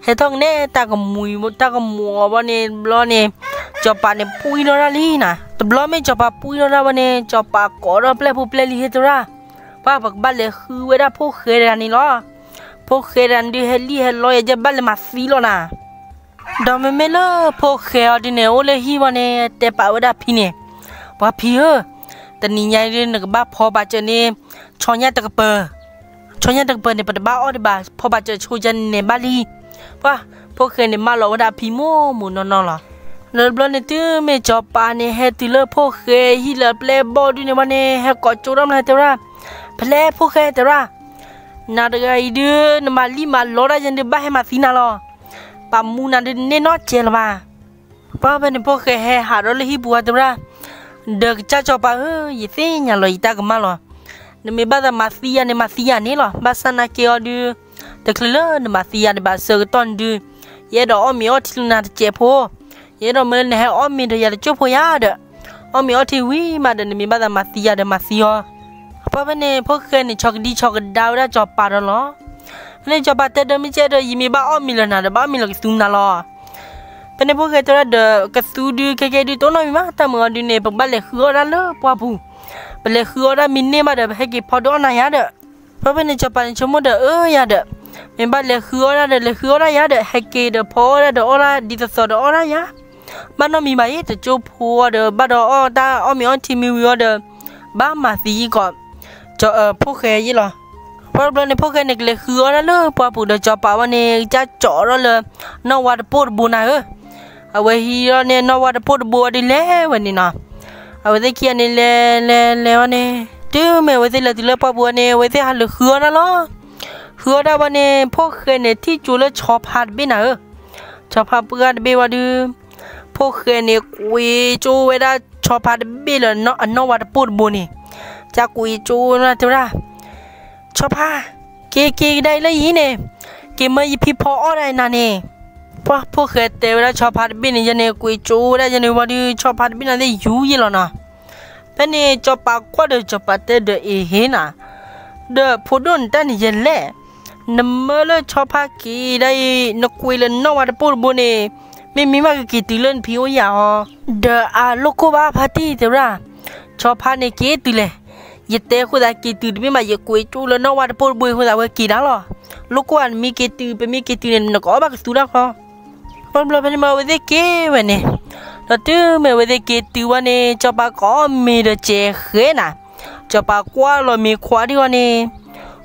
ဟဲထီၣ်ကနဲ တၢ်ကမှံၤတၢ်ကမှီၤအီၤဘၣ်န့ၣ် တဘျီန့ၣ် စီၤပၤန့ၣ်ပှံၢ်ထီၣ်ဒၣ်လံနၤ. တဘျီမ့ၢ်စီၤပၤပှံၢ်ထီၣ်ဒၣ်ဘၣ်န့ၣ် စီၤပၤကိးထီၣ်ပျဲၢ်ဖိပျဲၢ်လံၤဟဲတဲဝဲဒၣ်, ပှၤပကဘၣ်လဲၤဃုဝဲဒၣ်ဖိၣ်ဃဲတဂၤန့ၣ်လီၤ. ဖိၣ်ဃဲတဂၤန့ၣ်ဒုးဟဲလံဟဲလီယဲ ဘၣ်လဲၤမၤသံလီၤနၤ. ဒီးမ့မ့ၢ်လၢဖိၣ်ဃဲအီၤဒုးန့ၣ် အိၣ်လၢဟံၣ်ဝဲန့ၣ် တဲပာ်ဝဲဒၣ်ဖံန့ၣ်, ပှၤဖံဧၢ, တနံၤညါအံၤဒုး နကဘၣ်ဖီပာ်စၢၤန့ၣ် ဆီညၣ်တကပၤ ဆီညၣ်တကပၤန့ၣ် ပတဘၣ်အီၣ်ဒံးဘၣ် ဖီပာ်စၢၤဆိယါန့ၣ်န့ၣ်ဘၣ်လံ. ပှၤဖိၣ်ဃဲန့ၣ် မၢလီၤဝဲဒၣ်ဖံမိၢ်မိၢ်နီၢ်နီၢ်လီၤ. ဒီးတဘျီန့ၣ် တုၤမ့ၢ်စီၤပၤန့ၣ် ဟဲတုၤလၢဖိၣ်ဃဲဟံၣ်လၢအပျဲၢ်ဘီၣ်ဒုးန့ၣ်ဝဲန့ၣ် ဟဲကိးကၠိထီၣ်မး ဟဲတဲဝဲဒၣ်, ဖဲလဲၣ်ဖိၣ်ဃဲတဲဝဲဒၣ်, နၤတဂၤအံၤဒုး နမၤလံမၤလီတၢ်ယဲဒုး ဘၣ်ဟဲမၤသံနၤလီၤ. ပာ်မူနၤဒုး နန့ၢ်နီၢ်ကဲလၢၤဘၣ်. ပှၢ်ဖဲန့ၣ် ဖိၣ်ဃဲဟဲဟးထီၣ်လၢဟံၣ်ပူၤဝဲတဲဝဲဒၣ်, ဒီးကစၢ်စီၤပၤဧၢ, ယသ့ၣ်ညါလီၤယတၢ်ကမၣ်လီၤ. နမ့ၢ်ဘၣ်သးမၤသံယၤန့ၣ် မၤသံယၤန့ၣ်လီၤ. ဘၣ်ဆၣ်နာ်က့အီၤဒုး တချုးလၢနမၤသံယၤဒံးဘၣ် ဆၢကတီၢ်န့ၣ်ဒုး ယအဲၣ်ဒိးအီၣ်မ့ၤအီထံလၢနၤတစဲးဖိ, ယအဲၣ်ဒိးမၢလၢနဟဲအီၣ်မ့ၤဒီးယၤတကၠိၢ်ဖိယၤဒီး, အီၣ်မ့ၤအီထံဝံၤမးဒီး နမ့ၢ်ဘၣ်သးမၤသံယၤဒီးမၤသံအီၤ. ပှၢ်ဖဲန့ၣ် ဖိၣ်ဃဲန့ၣ် ဆီကဒံဆီကဒါဝဲဒၣ်စီၤပၤဒီးလီၤ. ဖဲန့ၣ်စီၤပၤတဲဒီး မ့ၢ်ကဲဒီး ယမ့ၢ်ဘၣ်အီၣ်မ့ၤလၢနၤဒီး ဘၣ်အီၣ်မ့ၤလီၤကသူနၤလီၤ. ဖဲန့ၣ်ဖိၣ်ဃဲတဲဝဲဒၣ်ဒီး ကသူဒုး ခဲကဲဒုး တအိၣ်နီတမံၤဘၣ်, တၢ်မုာ်အီၤဒုးန့ၣ် ပကဘၣ်လဲၤဃုအီၣ်ဒၣ်လၢပှၢ်ပူၤ, ပလဲၤဃုအီၣ်ဒၣ်မ့ၢ်န့ၢ်ဘၣ်ဒီး ပဟဲက့ၤဖီဒိၣ်အီၣ်နၤယၤဒီး. ပှၢ်ဖဲန့ၣ်စီၤပၤန့ၣ်ဆိကမိၣ်ဒီး အၢ ယၤဒီး, မ့ၢ်ဘၣ်လဲၤဃုအီၣ်ဒၣ်ဒီး လဲၤဃုအီၣ်ဒၣ်ယၤဒီး ဟဲက့ၤဒီးဖီအီၣ်ဒၣ်ဒီးအီၣ်ဒၣ်ဒ်သိးသိးဒီးအီၣ်ဒၣ်ယၤ, ဘၣ်နီတမံၤဘၣ်အံၤ တကၠိၢ်ဖိအီၤဒီး ဘၣ်ဒီးအီၣ်တၢ်အီၣ်မ့ၤအီထံမ့ၢ်ဝံၤအီၤဒီး ဘၣ်မၤသံယံၤကီး ဖိၣ်ဃဲယ့ၣ်လီၤ. ပှၢ်တဘျီန့ၣ် ဖိၣ်ဃဲန့ၣ် ကလဲၤဃုအီၣ်ဒၣ်လၢပှၢ်ပူၤဒီး စီၤပၤဝဲန့ၣ် ကစၢ်ကၠီးထီၣ်လၢ နီၣ်ဝါတပိၢ်တဘိနၤဧၢ. အဝဲဟံးထီၣ်န့ၣ် နီၣ်ဝါတပိၢ်တဘိဝဲဒုး လဲၤဝဲန့ၣ်နီၤ. အဝဲသ့ၣ်ခံဂၤန့ၣ် လဲၤလဲၤလဲၤဝဲန့ၣ် တုၤမ့ၢ်အဝဲသ့ၣ်လဲၤတုၤလၢပှၢ်ပူၤဝဲန့ၣ် အဝဲသ့ၣ်ဟးလၢဃုအီၣ်ဒၣ်လီၤ. ဃုအီၣ်ဒၣ်ဝဲန့ၣ် ဖိၣ်ဃဲန့ၣ် ထံၣ်ကၠိလၢဆီဖါတဘ့ၣ်နၤဧၢ. ဆီဖါပှၢ်တဘ့ၣ်ဝံၤဒုး ဖိၣ်ဃဲန့ၣ် ကွံာ်ကၠိဝဲဒၣ်ဆီဖါတဘ့ၣ်လၢအနီၣ်ဝါတပိၢ်တဘိန့ၣ်, ကၢ်ကွံာ်ကၠိဝဲဒၣ်တဲဝဲဒၣ်, ဆီဖါ, က့ၤက့ၤကဒါအံၤလၢယံၤန့ၣ်, က့ၤမၢယဖံဖီအီၣ်ဒၣ်အံၤနၤန့ၣ်. ပှၢ်ဖိၣ်ဃဲတဲဝဲဒၣ်ဆီဖါတဘ့ၣ်န့ၣ် ယဲန့ၣ် ကွံာ်ကၠိဝဲဒၣ်ယဲန့ၣ်ဝံၤဒုး ဆီဖါတဘ့ၣ်န့ၣ်သ့ၣ်ယူၤယ့ၣ်လီၤနီၤ. ဖဲန့ၣ်စီၤပၤကွၢ်ဒီးစီၤပၤတဲဒီးအ့ၤဟ့နၤ, ဒီးဖိဒိၣ်နတၢ်န့ၣ်ယဲလဲၣ်, နမၢလၢဆီဖါက့ၤဒၣ်အံၤ နကွံာ်လၢနီၣ်ဝါတပိၢ်တဘိန့ၣ်, မ့မ့ၢ်ဘၣ်ကက့ၤတုၤလၢနဖံအိၣ်ယၤအီၤ, ဒီးအလိၣ်ကိၢ်ဘၣ်ဖါတံၢ်တဲဝဲဒၣ်, ဆီဖါန့ၣ်က့ၤတုၤလဲၣ်, ယတဲအဃိသတးက့ၤတုၤတမ့ၢ်ဘၣ် ယကွံာ်ကၠိလၢနီၣ်ဝါတပိၢ်တဘိအဃိသတးဝဲက့ၤဒၣ်လီၤ. လိၣ်ကိၢ်ဧါ နမ့ၢ်က့ၤတုၤ ပမ့ၢ်က့ၤတုၤန့ၣ် နကအီၣ်ဘၣ်ကသူတၢ်ခီ ပှၢ်တဘျီဖဲန့ၣ်မ့ၢ်အဝဲသ့ၣ်က့ၤဝဲန့ၣ်, ဒီးတုၤမ့ၢ်အဝဲသ့ၣ်က့ၤတုၤဝဲန့ၣ် စီၤပၤကအီၣ်မ့ၤဒီးစဲးဃဲနၤ, စီၤပၤကွၢ်လီၤမ့ၤခွါဒံးဝဲန့ၣ်,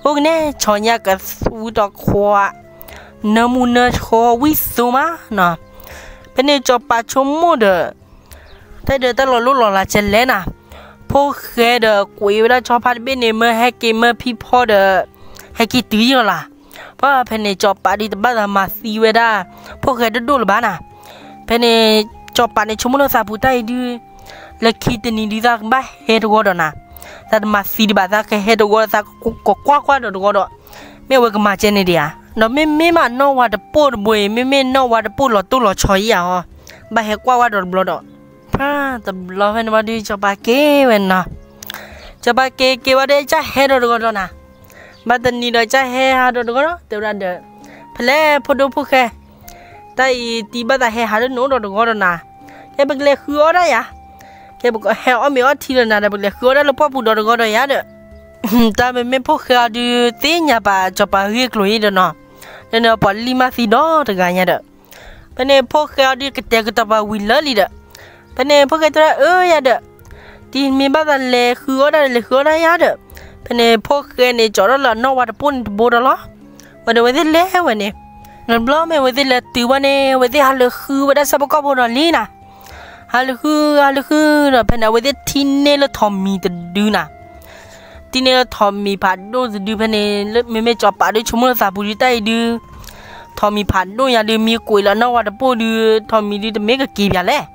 အိၣ်ကနဲ ဆီညါကသူတခွါ, နၢမူနၢဆှီဝံၣ်သိမးနီၤ. ဖဲန့ၣ်စီၤပၤဆိကမိၣ်ဒီး တၢ်ဒီးတၢ်လီၤလိၢ်လီၤလးကဲလဲၣ်နၤ, ဖိၣ်ဃဲဒီးကွံာ်ဝဲဒၣ်ဆီဖါတဘ့ၣ်န့ၣ် မၢဟဲက့ၤမၢဖံဖီဒီး ဟဲက့ၤတုၤယ့ၣ်လီၤလၢ်. ပှၢ်ဖဲန့ၣ်စီၤပၤဒုးတဘၣ်သးမၤသံဝဲဒၣ် ဖိၣ်ဃဲဒိၣ်ဒိၣ်လၢၤဘၣ်နၤ. ဖဲန့ၣ် စီၤပၤန့ၣ်ဆိကမိၣ်လၢသးပူၤတၢ်အံၤဒုး လၢခံတနံၤဒုးသးကဘၣ်ဟဲတဂီၤဒီးနၤ, သးတမၤသံဒံးဘၣ် သးကဟဲတဂီၤဒီး သးကကွၢ်ကွၢ်ဒီးတဂီၤဒီး မ့ၢ်အဝဲကမၤကဲန့ၣ်ဒံးဧါ. ဒီးမ့မ့ၢ်မးနီၣ်ဝါတပိၢ်တဘိအံၤ မ့မ့ၢ်နီၣ်ဝါတပိၢ်လီၤတိၢ်လီၤဆီယ့ၣ်ဧါအီၤ, ဘၣ်ဟဲကွၢ်ဝဲဒီးတဘျီဒီး ပှၢ်တဘျီဖဲန့ၣ်ဝံၤဒုး စီၤပၤက့ၤဝဲနီၤ. စီၤပၤက့ၤက့ၤဝဲဒီး ကစၢ်ဟဲဒီးတဂီၤဒီးနၤ, ဘၣ်တနံၤဒီးကစၢ်ဟဲဟးဒီးတဂီၤဒီး တဲဝဲဒၣ်ဒီး ဖဲလဲၣ်ဖိဒိၣ်ဖိၣ်ဃဲ, တၢ်အံၤတံၤဘၣ်သးဟဲဟးလၢနအိၣ်ဒီးတဂီၤဒီးနၤ, ကဲပကလဲၤဃုအီၣ်ဒၣ်ယၤ, ကဲပကဟဲအီၣ်မ့ၤအီထံလၢနၤဒီး ပကလဲၤဃုအီၣ်ဒၣ်လၢပှၢ်ပူၤဒီးတဂီၤဒီးယၤဒီး တၢ်မ့မ့ၢ်ဖိၣ်ဃဲအီၤဒုး သ့ၣ်ညါပာ်စီၤပၤဂ့ၢ်ကျိၤအံၤဒီးနီၤ, လၢန့ၣ်ပှၤလံၢ်မးသံဒီတဂၤညါဒီး ဖဲန့ၣ်ဖိၣ်ဃဲအီၤဒုးကတဲာ်ကတီၤပာ်ဝံၤလၢာ်လံဒီး ဖဲန့ၣ်ဖိၣ်ဃဲတဲဝဲဒၣ် အၢ ယၤဒီး တံၤမ့ၢ်ဘၣ်သးလဲၤဃုအီၣ်ဒၣ်လဲၤဃုအီၣ်ဒၣ်ယၤဒီး ဖဲန့ၣ်ဖိၣ်ဃဲန့ၣ် ကၠီထီၣ်လၢအနီၣ်ဝါတပိၢ်န့ၣ်တဘိဒီးလီၤ. ဝံၤဒီးအဝဲသ့ၣ်လဲၤဝဲန့ၣ်, တဘျီမ့ၢ်အဝဲသ့ၣ်လဲၤတုၤဝဲန့ၣ် အဝဲသ့ၣ်ဟးလၢဃုဝဲဒၣ်ဆၣ်ဖိကီၢ်ဖိဒီးလံနၤ, ဟးလၢဃု ဟးလၢဃုဒီး ဖဲန့ၣ် အဝဲသ့ၣ်ထံၣ်န့ၢ်လၢထိးမံၤတဒုနၤ ထံၣ်န့ၢ်လၢထိးမံၤဖးဒိၣ်တဒုဖဲန့ၣ် မ့မ့ၢ်စီၤပၤဒုးဆိကမိၣ်လၢသးပူၤဒုးတၢ်အံၤဒုး ထိးမံၤဖးဒိၣ်ညါဒုး မ့ၢ်ကွံာ်လၢအနီၣ်ဝါတပိၢ်ဒုး ထိးမံၤဒုးတမ့ၢ်ကက့ၤပၠးလဲၣ်.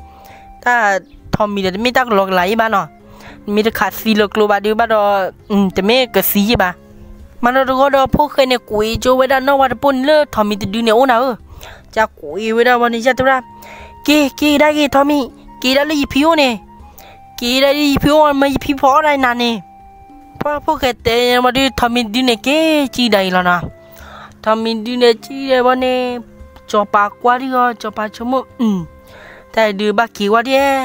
တၢ်ထိးမံၤဒီးတမ့ၢ်တၢ်ကလီကလီယ့ၣ်ဘၣ်နီၤ, မ့ၢ်တခးသံလၢကျိဘၣ်ဒုးဘၣ်ဒီး တမ့ၢ်ကသံယ့ၣ်ဘၣ်. မၤဒီးတဂီၤဒီးဖိၣ်ဃဲန့ၣ် ကွံာ်ကၠိဝဲဒၣ်နီၣ်ဝါတပိၢ်န့ၣ်လၢထိးမံၤတဒုန့ၣ်အိၣ်နၤဧၢ, ကကွံာ်ဝဲဒၣ်ဝံၤန့ၣ် ယတဲဝဲဒၣ် က့ၤ က့ၤကဒါက့ၤထိးမံၤ, က့ၤဒၣ်လၢယဖံအိၣ်န့ၣ်, က့ၤဒၣ်လၢယဖံအိၣ် မၢယဖံဖီအီၣ်ဒၣ်နၤန့ၣ်. ပှၢ်ဖိၣ်ဃဲတဲဝံၤဒုး ထိးမံၤတဒုန့ၣ် က့ၤကံဒၣ်အံၤလီၤနီၤ. ထိးမံၤတဒုန့ၣ် ကံဒၣ်ဝံၤန့ၣ် စီၤပၤကွၢ်ဒံးအီၤ စီၤပၤဆိကမိၣ် တၢ်အံၤဒုးဘၣ်က့ၤဝဲဒၣ်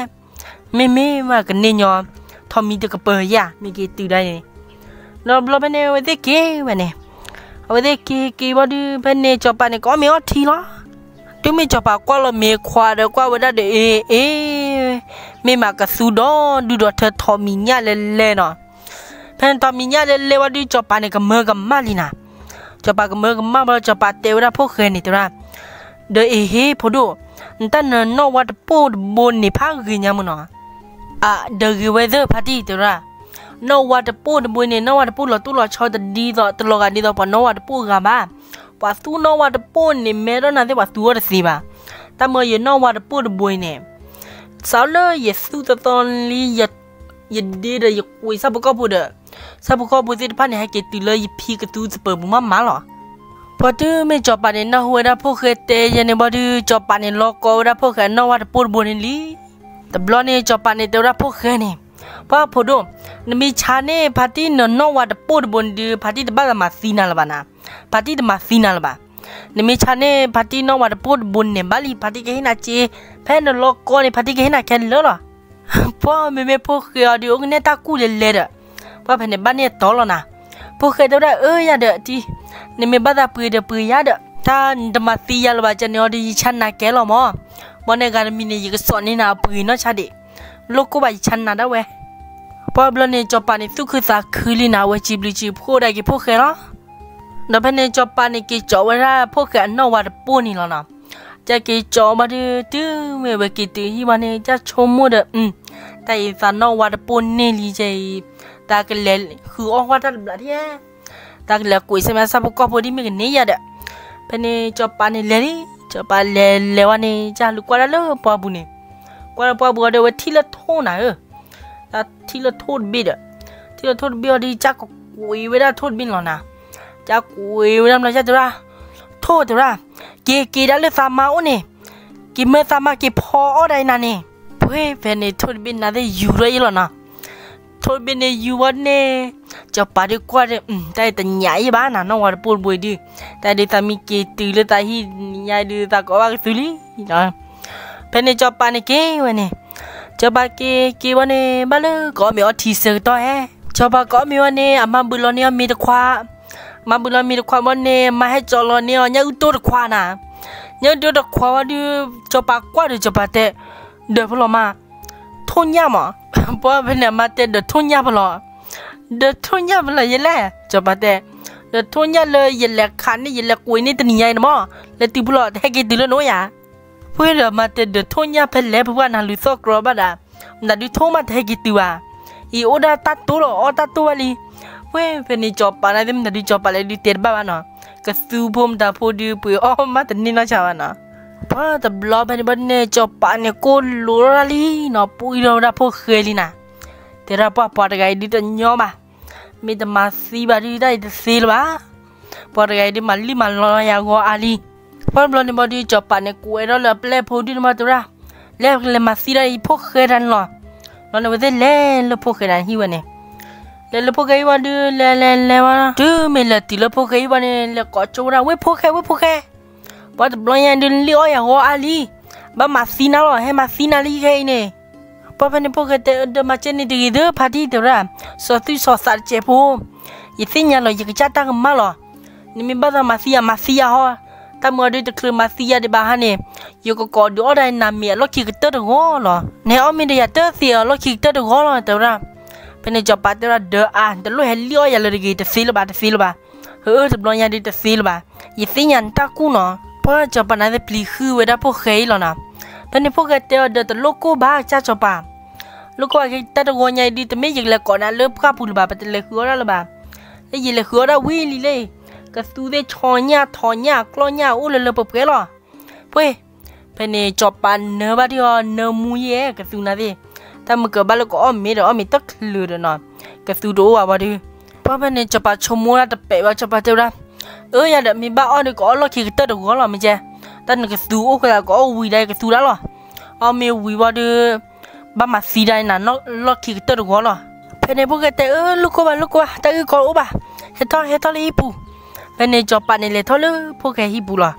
မ့မ့ၢ်မးကန့ၢ်ညီ ထိးမံၤတကပၤယၤ မ့ၢ်က့ၤတုၤဒၣ်န့ၣ်, ဒီးဘျီဖဲန့ၣ် အဝဲသ့ၣ်က့ၤဝဲန့ၣ်, အဝဲသ့ၣ်က့ၤက့ၤဝံၤဒုး ဖဲန့ၣ် စီၤပၤန့ၣ် ကအီၣ်မ့ၤအီထံလီၤ. တုၤမ့ၢ်စီၤပၤကွၢ်လီၤမ့ၤခွါဒီး ကွၢ်ဝဲဒၣ်ဒီး အ့ အ့ မ့ၢ်မးကသူဒီဒုဒီးထၢထိးမံၤညၣ်လဲၤလဲၤနီၤ. ဖဲန့ၣ်ထိးမံၤညၣ်လဲၤလဲၤဝံၤဒုး စီၤပၤန့ၣ် ကမၢကမၣ်လံနၤ. စီၤပၤကမၢကမၣ်ဘျီ စီၤပၤတဲဝဲဒၣ်ဖိၣ်ဃဲန့ၣ် တဲဝဲဒၣ် ဒီးအ့ဟ့ ဖိဒိၣ်, နတၢ်နနီၣ်ဝါတပိၢ်တဘိန့ၣ် ဖးဂ့ၤညါမးနီၤ. အ ဒီးဂ့ၤဝဲသ့ၣ်ဖါတံၢ် တဲဝဲဒၣ်, နီၣ်ဝါတပိၢ်တဘိန့ၣ် နီၣ်ဝါတပိၢ်လီၤတိၢ်လီၤဆီတဒ်သိး တလီၤဂာ်ဒ်သိးပှၤနီၣ်ဝါတပိၢ်ဂၤဘၣ်. ပှၤသူနီၣ်ဝါတပိၢ်န့ၣ် မဲထီၣ်နၤသ့ၣ် ပှၤသူအီၤတသ့ဘၣ်. တၢ်မၢယနီၣ်ဝါတပိၢ်တဘိအံၤန့ၣ်, စးလၢယသူၣ်သီသီလံ, ယဒ့ဒီးယကွံာ်ဆၣ်ဖိကီၢ်ဖိဒီး, ဆၣ်ဖိကီၢ်ဖိသ့ၣ်တဖၣ်န့ၣ် ဟဲက့ၤတုၤလၢယဖံကသူသပၢၤပူၤမးမးလီၤ. ပှၤတုၤမ့ၢ်စီၤပၤန့ၣ် နၢ်ဟူဝဲဒၣ်ဖိၣ်ဃဲတဲယဲန့ၣ်ဘၣ်ဒီး စီၤပၤန့ၣ် လီကီဝဲဒၣ်ဖိၣ်ဃဲအနီၣ်ဝါတပိၢ်တဘိန့ၣ်လံ. တဘျီန့ၣ် စီၤပၤန့ၣ် တဲဝဲဒၣ်ဖိၣ်ဃဲန့ၣ်, ပှၤဖိဒိၣ်, နမ့ၢ်ဆါန့ၢ်ဖါတံၢ်နနီၣ်ဝါတပိၢ်တဘိန့ၣ်ဒီး ဖါတံၢ်တဘၣ်သးမၤသံနၤလၢၤဘၣ်နၤ, ဖါတံၢ်တမၤသံနၤလၢၤဘၣ်. နမ့ၢ်ဆါန့ၢ်ဖါတံၢ်နီၣ်ဝါတပိၢ်တဘိန့ၣ် နဘၣ်လံ ဖါတံၢ်ကဟ့ၣ်နၤစ့, ဖဲနလီကီန့ၣ် ဖါတံၢ်ကဟ့ၣ်နၤခဲလၢာ်လီၤ. ပှၤမ့မ့ၢ်ဖိၣ်ဃဲအီၤဒီး အိၣ်ကနဲတၢ်ကူၣ်လဲၤလဲၤဒီး, ပှၤဖဲန့ၣ်ဘၣ်န့ၢ်အတီလီၤနၤ. ဖိၣ်ဃဲတဲဝဲဒၣ် အၢယၤဒီးတံၢ်, နမ့ၢ်ဘၣ်သးပှ့ၤဒီးပှ့ၤယၤဒီး, တၢ်နတမၤသံယၤလၢၤဘၣ်ကန့ၣ်အီၤဒီး ယဆါနၤကဲလီၤမး. ဘၣ်န့ၣ်ဂၤတမံၤန့ၣ် ယကစိာ်န့ၢ်နၤအပှ့ၤနီၢ်ဆါဒံး, လိၣ်ကိၢ်ဘၣ် ယဆါနၤဒၣ်ဝဲ. ပှၤဘျီန့ၣ် စီၤပၤန့ၣ် သူၣ်ခုသးခုလံနၤ, အဝဲစံးဘျုးစံးဖှိၣ်ဒၣ်က့ၤဖိၣ်ဃဲလီၤ. ဒီးဖဲန့ၣ် စီၤပၤန့ၣ် က့ၤကၠီးဝဲဒၣ်ဖိၣ်ဃဲအနီၣ်ဝါတပိၢ်န့ၣ်လီၤနၤ. ကက့ၤကၠီးဘၣ်ဒီး တုၤမ့ၢ်ဝဲက့ၤတုၤဟံၣ်ဘၣ်န့ၣ် ကၢ်ဆိကမိၣ်ဒီး, တၢ်အံၤသးနီၣ်ဝါတပိၢ်န့ၢ်လံကဲအံၤ, တၢ်ကလဲၤဃုအီၣ်ကွၢ်တၢ်တဘျီဒံး, တၢ်ကလဲၤကွံာ်ဆၢမး ဆၣ်ဖိကီၢ်ဖိဒ်မ့ၢ်ကန့ၢ်ယၤဒီး, ဖဲန့ၣ် စီၤပၤန့ၣ်လဲၤလံ, စီၤပၤလဲၤလဲၤဝဲန့ၣ် ကၢ်လူၤကွၢ်တၢ်လၢပှၢ်ပူၤန့ၣ်, ကွၢ်လၢပှၢ်ပူၤအီၤဒီး အဝဲထံၣ်လၢထိၣ်နၤဧၢ, တၢ်ထံၣ်လၢထိၣ်တဘ့ၣ်ဒီး, ထံၣ်လၢထိၣ်တဘ့ၣ်အီၤဒီး ကၢ်ကကွံာ်ဝဲဒၣ်ထိၣ်တဘ့ၣ်န့ၣ်လီၤနၤ. ကၢ်ကွံာ်ဝဲဒၣ်ဘျီ ကၢ်တဲဝဲဒၣ်, ထိၣ်တဲဝဲဒၣ်, က့ၤက့ၤဒၣ်လၢသးမါအိၣ်န့ၣ်, က့ၤမၢသးမါက့ၤဖီအီၣ်ဒၣ်အံၤနၤန့ၣ်. ပှ့ၤဖဲန့ၣ် ထိၣ်တဘ့ၣ်နၤသ့ၣ်ယူၤထီၣ်အံၤလီၤနၤ. ထိၣ်တဘ့ၣ်န့ၣ်ယူၤဝဲန့ၣ်, စီၤပၤဒုးကွၢ်ဒီး, တၢ်အံၤတညးအံၤဘၣ်နၤ, နီၣ်ဝါတပိၢ်တဘိအံၤဒုး, တၢ်ဒုးသးမံက့ၤတုၤလၢသးဟံၣ်ညါအံၤဒုး သးကအီၣ်ဘၣ်ကသုလံ. ဖဲန့ၣ်စီၤပၤန့ၣ်က့ၤဝဲန့ၣ်, စီၤပၤက့ၤက့ၤဝဲန့ၣ် ဘၣ်လၢကအီၣ်မ့ၤအီထံဆၢကတီၢ်ဧဲ, စီၤပၤကအီၣ်မ့ၤဝဲန့ၣ် အမါဘုးလီၤန့ၢ်အီၤမ့ၤတခွး, မါဘုးလီၤမ့ၤတခွးဝဲန့ၣ် မါဟဲကၠီလီၤန့ၢ်အီၤ ညၣ်အုၣ်တိၢ်တခွးနၤ. ညၣ်အုၣ်တိၢ်တခွးဝဲဒုး, စီၤပၤကွၢ်ဒီးစီၤပၤတဲ, ဒီးဖဲလီၤမး, ထိၣ်ညၣ်မး. ပှၤဖဲန့ၣ်အမါတဲ ဒီးထိၣ်ညၣ်ဖဲလီၤ, ဒီးထိၣ်ညၣ်ဖဲလီၤယဲလဲၣ်, စီၤပၤတဲ, ဒီးထိၣ်ညၣ်လၢယလဲၤခးန့ၢ် ယလဲၤကွံာ်န့ၢ်တနံၤညါအံၤန့ၣ်မး, လဲၤတုၤဖဲလီၤ တဟဲက့ၤတုၤလၢနအိၣ်ယၤ. ပှ့ၤဒီးမါတဲ ဒီးထိၣ်ညၣ်ဖဲလဲၣ် ဖုပှၢ်နၤလူၤသီၣ်ကြီဘၣ်ဒၣ်, မတၤဒုးထိၣ်မးတဟဲက့ၤတုၤဘၣ်, အံၤအိၣ်ဒၣ်တၢ်တိၢ်လီၤ အီၣ်တၢ်တိၢ်ဘၣ်လံ. ပှ့ၤဖဲန့ၣ်စီၤပၤန့ၣ်သ့ၣ် မတၤဒုးစီၤပၤလဲၣ်ဒုးတဲတဘၣ်ဘၣ်နီၤ, ကသူဖိမတၤဖိဒုးပှ့ၤအီၣ်မးတန့ၢ်နီၢ်ဆါဘၣ်နီၤ. ပှၤတဘျီဖဲန့ၣ်ဘၣ်န့ၣ် စီၤပၤန့ၣ်ကိၢ်လိာ်ထီၣ်လံနီၤ, ပှံထီၣ်ဝဲဒၣ်ဖိၣ်ဃဲလံနၤ, တဲဒၣ်ပှၤ ပှၤတဂၤအံၤဒုးတညီဘၣ်, မ့ၢ်တမၤသံဘၣ်ဒုး တၢ်အံၤတသ့လၢၤဘၣ်. ပှၤတဂၤအံၤဒုးမၤလံၣ်မၤလီယၤဂီၤအါလံ. ပှၤတဘျီန့ၣ်ဘၣ်ဒုး စီၤပၤန့ၣ်ကွဲးထီၣ်လၢအပျဲၢ်ဖိဒုးန့ၣ်မးတဲဝဲဒၣ်, လဲၤကလဲၤမၤသံဒၣ်အံၤဖိၣ်ဃဲတၢ်န့ၣ်လီၤ. ဘျီန့ၣ်ဝဲသ့ၣ်လဲၤလၢဖိၣ်ဃဲတၢ်ဟံၣ်ဝဲန့ၣ်, လဲၤလၢဖိၣ်ဃဲဟံၣ်ဝဲဒုး လဲၤလဲၤလဲၤဝဲ, တုၤမ့ၢ်လဲၤတုၤလၢဖိၣ်ဃဲဟံၣ်ဝဲန့ၣ် လဲၤကိးကၠိဝဲဒၣ် ဝ့ၢ်ဖိၣ်ဃဲ ဝ့ၢ်ဖိၣ်ဃဲ, ပှၤတဘျီညါဒုးလံၣ်အီၣ်ယၤဂီၤအါလံ, ဘၣ်မၤသံနၤလီၤ, ဟဲမၤသံနၤလံခဲအံၤန့ၣ်. ပှၤဖဲန့ၣ်ဖိၣ်ဃဲတဲ ဒီးမၤကဲန့ၣ်တဂ့ၤသ့ၣ်ဖါတံၢ်တဲဝဲဒၣ်, စီၤသွံၣ်စီၤသးတစဲးဖိ, ယသ့ၣ်ညါလီၤ ယကစၢ်တၢ်ကမၣ်လီၤ. နမ့ၢ်ဘၣ်သးမၤသံယၤ မၤသံယၤဟီ, တၢ်မုာ်အီၤဒုးတချုးမၤသံယၤဒံးဘၣ်ဟါန့ၣ်, ယကကိးဒုးအီၣ်ဒၣ်နၤမ့ၤအလီၢ်ခံကတၢၢ်တဂီၤလီၤ. နဟဲအီၣ်မ့ၤဒီးယၤတသ့အီၤလီၢ်ခံကတၢၢ်တဂီၤလီၤ တဲဝဲဒၣ်. ဖဲန့ၣ်စီၤပၤတဲဝဲဒၣ် ဒီးအါ တလိၣ်ဟဲလံၣ်အီၣ်ယၤလၢၤတဂ့ၤ, တသ့လၢၤဘၣ် တသ့လၢၤဘၣ်, ဟၢအၢ တဘျီညါဒုးတသ့လၢၤဘၣ်, ယသ့ၣ်ညါနတၢ်ကူၣ်နီၤ. ပှၤစီၤပၤန့ၣ်သ့ၣ်ပျံၤဃုာ်ဝဲဒၣ်ဖိၣ်ဃဲအံၤလီၤနီၤ. ဖဲန့ၣ်ဖိၣ်ဃဲတဲအီၤဒီး တလိၣ်ကိၢ်ဘၣ် ကစၢ်စီၤပၤ, လိၣ်ကိၢ်ဘၣ်က့ၤ တၢ်တဂီၤညါအံၤဒုး တမ့ၢ်ယကလဲၤကိးနၤလၢပှၢ်ပူၤလၢၤဘၣ်, ပတလဲၤဃုာ်အီၣ်ဒၣ်လၢၤဘၣ်, လၢယလဲၤဃုာ်အီၣ်ဒၣ်ဝံၤလံလံ, ကသူသ့ၣ်ဆီညၣ်ထိးညၣ်ကျီၢ်ညၣ်အိၣ်လၢလၢပှဲၤပှဲၤလီၤ. ပှ့ၤ ဖဲန့ၣ်စီၤပၤနၢဘၣ်ဒံးအီၤ နၢမူယဲ ကသူနၤသ့ၣ်, တၢ်မုာ်ကဘၣ်လၢကအီၣ်မ့ၤဒီးအီၣ်မ့ၤတချုးဒီးနီၤ, ကသူတအိၣ်ဘၣ်ဝံၤဒီး, ပှၤဖဲန့ၣ်စီၤပၤဆိကမိၣ်ဒၣ်တပဲာ်ဘၣ် စီၤပၤတဲဝဲဒၣ်, အၢယၤဒီး မ့ၢ်ဘၣ်အီၣ်ဒီး ကအီၣ်လီၢ်ခံကတၢၢ်တဂီၤလီၤ မ့ၢ်ကဲ, တၢ်နကသူအိၣ်ဃဲသး ကအီၣ်ဝံၤဒီးကသူဒၣ်လီၤ, အီၣ်မ့ၤဝံၤဝံၤဒီး ဘၣ်မၤသံဒၣ်နၤ လီၢ်ခံကတၢၢ်တဂီၤလီၤ. ဖဲန့ၣ်ဖိၣ်ဃဲတဲ အၢ လိၣ်ကိၢ်ဘၣ် လိၣ်ကိၢ်ဘၣ် တၢ်အုၣ်ကီအိၣ်ဘၣ်, ဟဲထီၣ် ဟဲထီၣ်လၢဟံၣ်ပူၤ, ဖဲန့ၣ်စီၤပၤန့ၣ်လဲၤထီၣ်လၢဖိၣ်ဃဲဟံၣ်ပူၤလီၤ.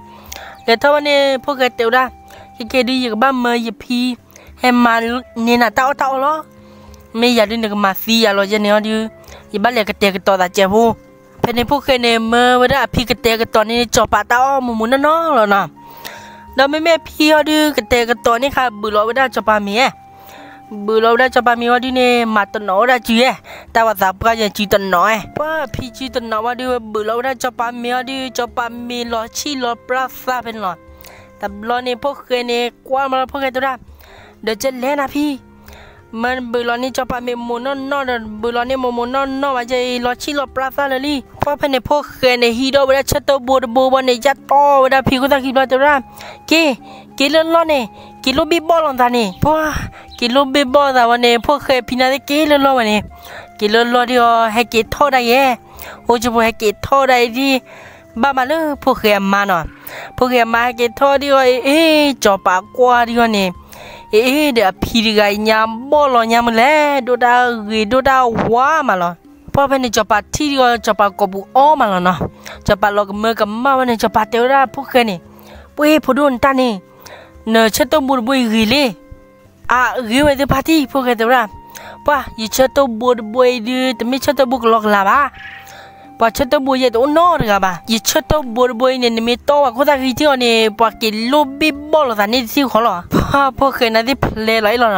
လဲၤထီၣ်ဝဲန့ၣ် ဖိၣ်ဃဲတဲဝဲဒၣ်, ခဲကဲဒုး ယကဘၣ်မၢယဖံ ဟဲမၤန့ၢ်နၤတၢ်အီၣ်တၢ်အီလီၤ, မ့ၢ်ယၤဒုးနကမၤသံယၤလီၤယဲန့ၣ်အီၤဒုး, ယဘၣ်လဲၤကတဲာ်ကတီၤသးကဲးဖိ. ဖဲန့ၣ်ဖိၣ်ဃဲန့ၣ် မၢဝဲဒၣ်အဖံကတဲာ်ကတီၤန့ၢ်စီၤပၤတၢ်အီၣ်မူးမူးနီၢ်နီၢ်လီၤနီၤ. ဒီးမ့မ့ၢ်အဖံအီၤဒုး ကတဲာ်ကတီၤန့ၢ်ဃာ် ဘုးလီၤဝဲဒၣ်စီၤပၤမ့ၤဧဲ, ဘုးလီၤဝဲဒၣ်စီၤပၤမ့ၤဝံၤဒုးန့ၣ် မၤတနီၤဝဲဒၣ်စုဧဲ, တၢ်ဝဲသးပှၢ်ယဲစုတနီၤဧဲ, ပှၤဖံစုတနီၤဝံၤဒုး ဘုးလီၤဝဲဒၣ်စီၤပၤမ့ၤအီၤဒုး စီၤပၤမ့ၤလီၤဆံၣ်လီၤပြၢသးဖဲန့ၣ်လီၤ. တဘျီန့ၣ်ဖိၣ်ဃဲန့ၣ် ကွၢ်မးလီၤ ဖိၣ်ဃဲတဲဝဲဒၣ်, ဒီးကလဲၤနၤဖံ, မၢဘုးလီၤန့ၢ်စီၤပၤမ့ၢ်မိၢ်နီၢ်နီၢ်ဒီး ဘုးလီၤန့ၢ်မိၢ်မိၢ်နီၢ်နီၢ်ဘၣ် ယလီၤဆံၣ်လီၤပြါသၣ်လၢာ်လံ. ပှၢ်ဖဲန့ၣ် ဖိၣ်ဃဲန့ၣ် ဟံးထီၣ်ဝဲဒၣ်ဆၢတိၢ်ဘိတဘိဘီန့ၣ် ယတီၢ်ဝဲဒၣ်ဖံခိၣ်သၣ်ခံဘျီတဲဝဲဒၣ်, က့ၤ, က့ၤလၢလီၢ်န့ၣ်, က့ၤလိၣ်ဘ့ၣ်ဘီၣ်လိာ်သးန့ၣ်. ပှၢ်, က့ၤလိၣ်ဘ့ၣ်ဘီၣ်သးဝဲန့ၣ် ဖိၣ်ဃဲဖံနၤသ့ၣ်က့ၤလၢလီၢ်ဝဲန့ၣ်, က့ၤလၢလီၢ်ဒ်အီၤ ဟဲက့ၤထီၣ်ဒၣ်ယဲ, အိၣ်ဆူၣ်ဖိဟဲက့ၤထီၣ်ဒၣ်အံၤဒ် ဘၣ်မးလၢဖိၣ်ဃဲအမါနီၤ. ဖိၣ်ဃဲအမါဟဲက့ၤထီၣ်ဒ်အီၤ အ့ၣ် စီၤပၤကွၢ်ဒ်အီၤန့ၣ်, အ့ၣ် ဒီးအဖံတဂၤအံၤညါဘီၣ်လီၤညါမုၢ်လဲၣ်, ဒိၣ်တၢ်ဂ့ၤဒိၣ်တၢ်ဝါမးလီၤ. ပှၢ်ဖဲန့ၣ် စီၤပၤထံၣ်ဒ်အီၤ စီၤပၤကိာ်ပူၤအီမးလီၤနီၤ. စီၤပၤလီၤကမၢကမၣ်ဝဲန့ၣ် စီၤပၤတဲဝဲဒၣ်ဖိၣ်ဃဲန့ၣ်, ပှ့ၤဖိဒိၣ်နတၢ်န့ၣ်, နဆၢတိၢ်ဘိတဘိအံၤဂ့ၤလံ. အဂ့ၤဝဲသ့ၣ်ဖါတံၢ် ဖိၣ်ဃဲတဲဝဲဒၣ်, ပှၢ် ယဆၢတိၢ်ဘိတဘိအံၤဒုး တမ့ၢ်ဆၢတိၢ်ဘိကလီကလီဘၣ်. ပှၤဆၢတိၢ်ဘိယဲတအိၣ်နီတဂၤဘၣ်. ယဆၢတိၢ်ဘိတဘိအံၤန့ၣ် နမ့ၢ်တီၢ်ဝဲခိၣ်သၣ်ဃံထံအီၤန့ၣ် ပှၤက့ၤလိၣ်ဘ့ၣ်ဘီၣ်လိာ်သးန့ၣ်တထံၣ်ဃီလီၤ. ပှၢ် ဖိၣ်ဃဲနၤသ့ၣ်ဖျဲးလီၤအ့ၣ်လီၤနီၤ.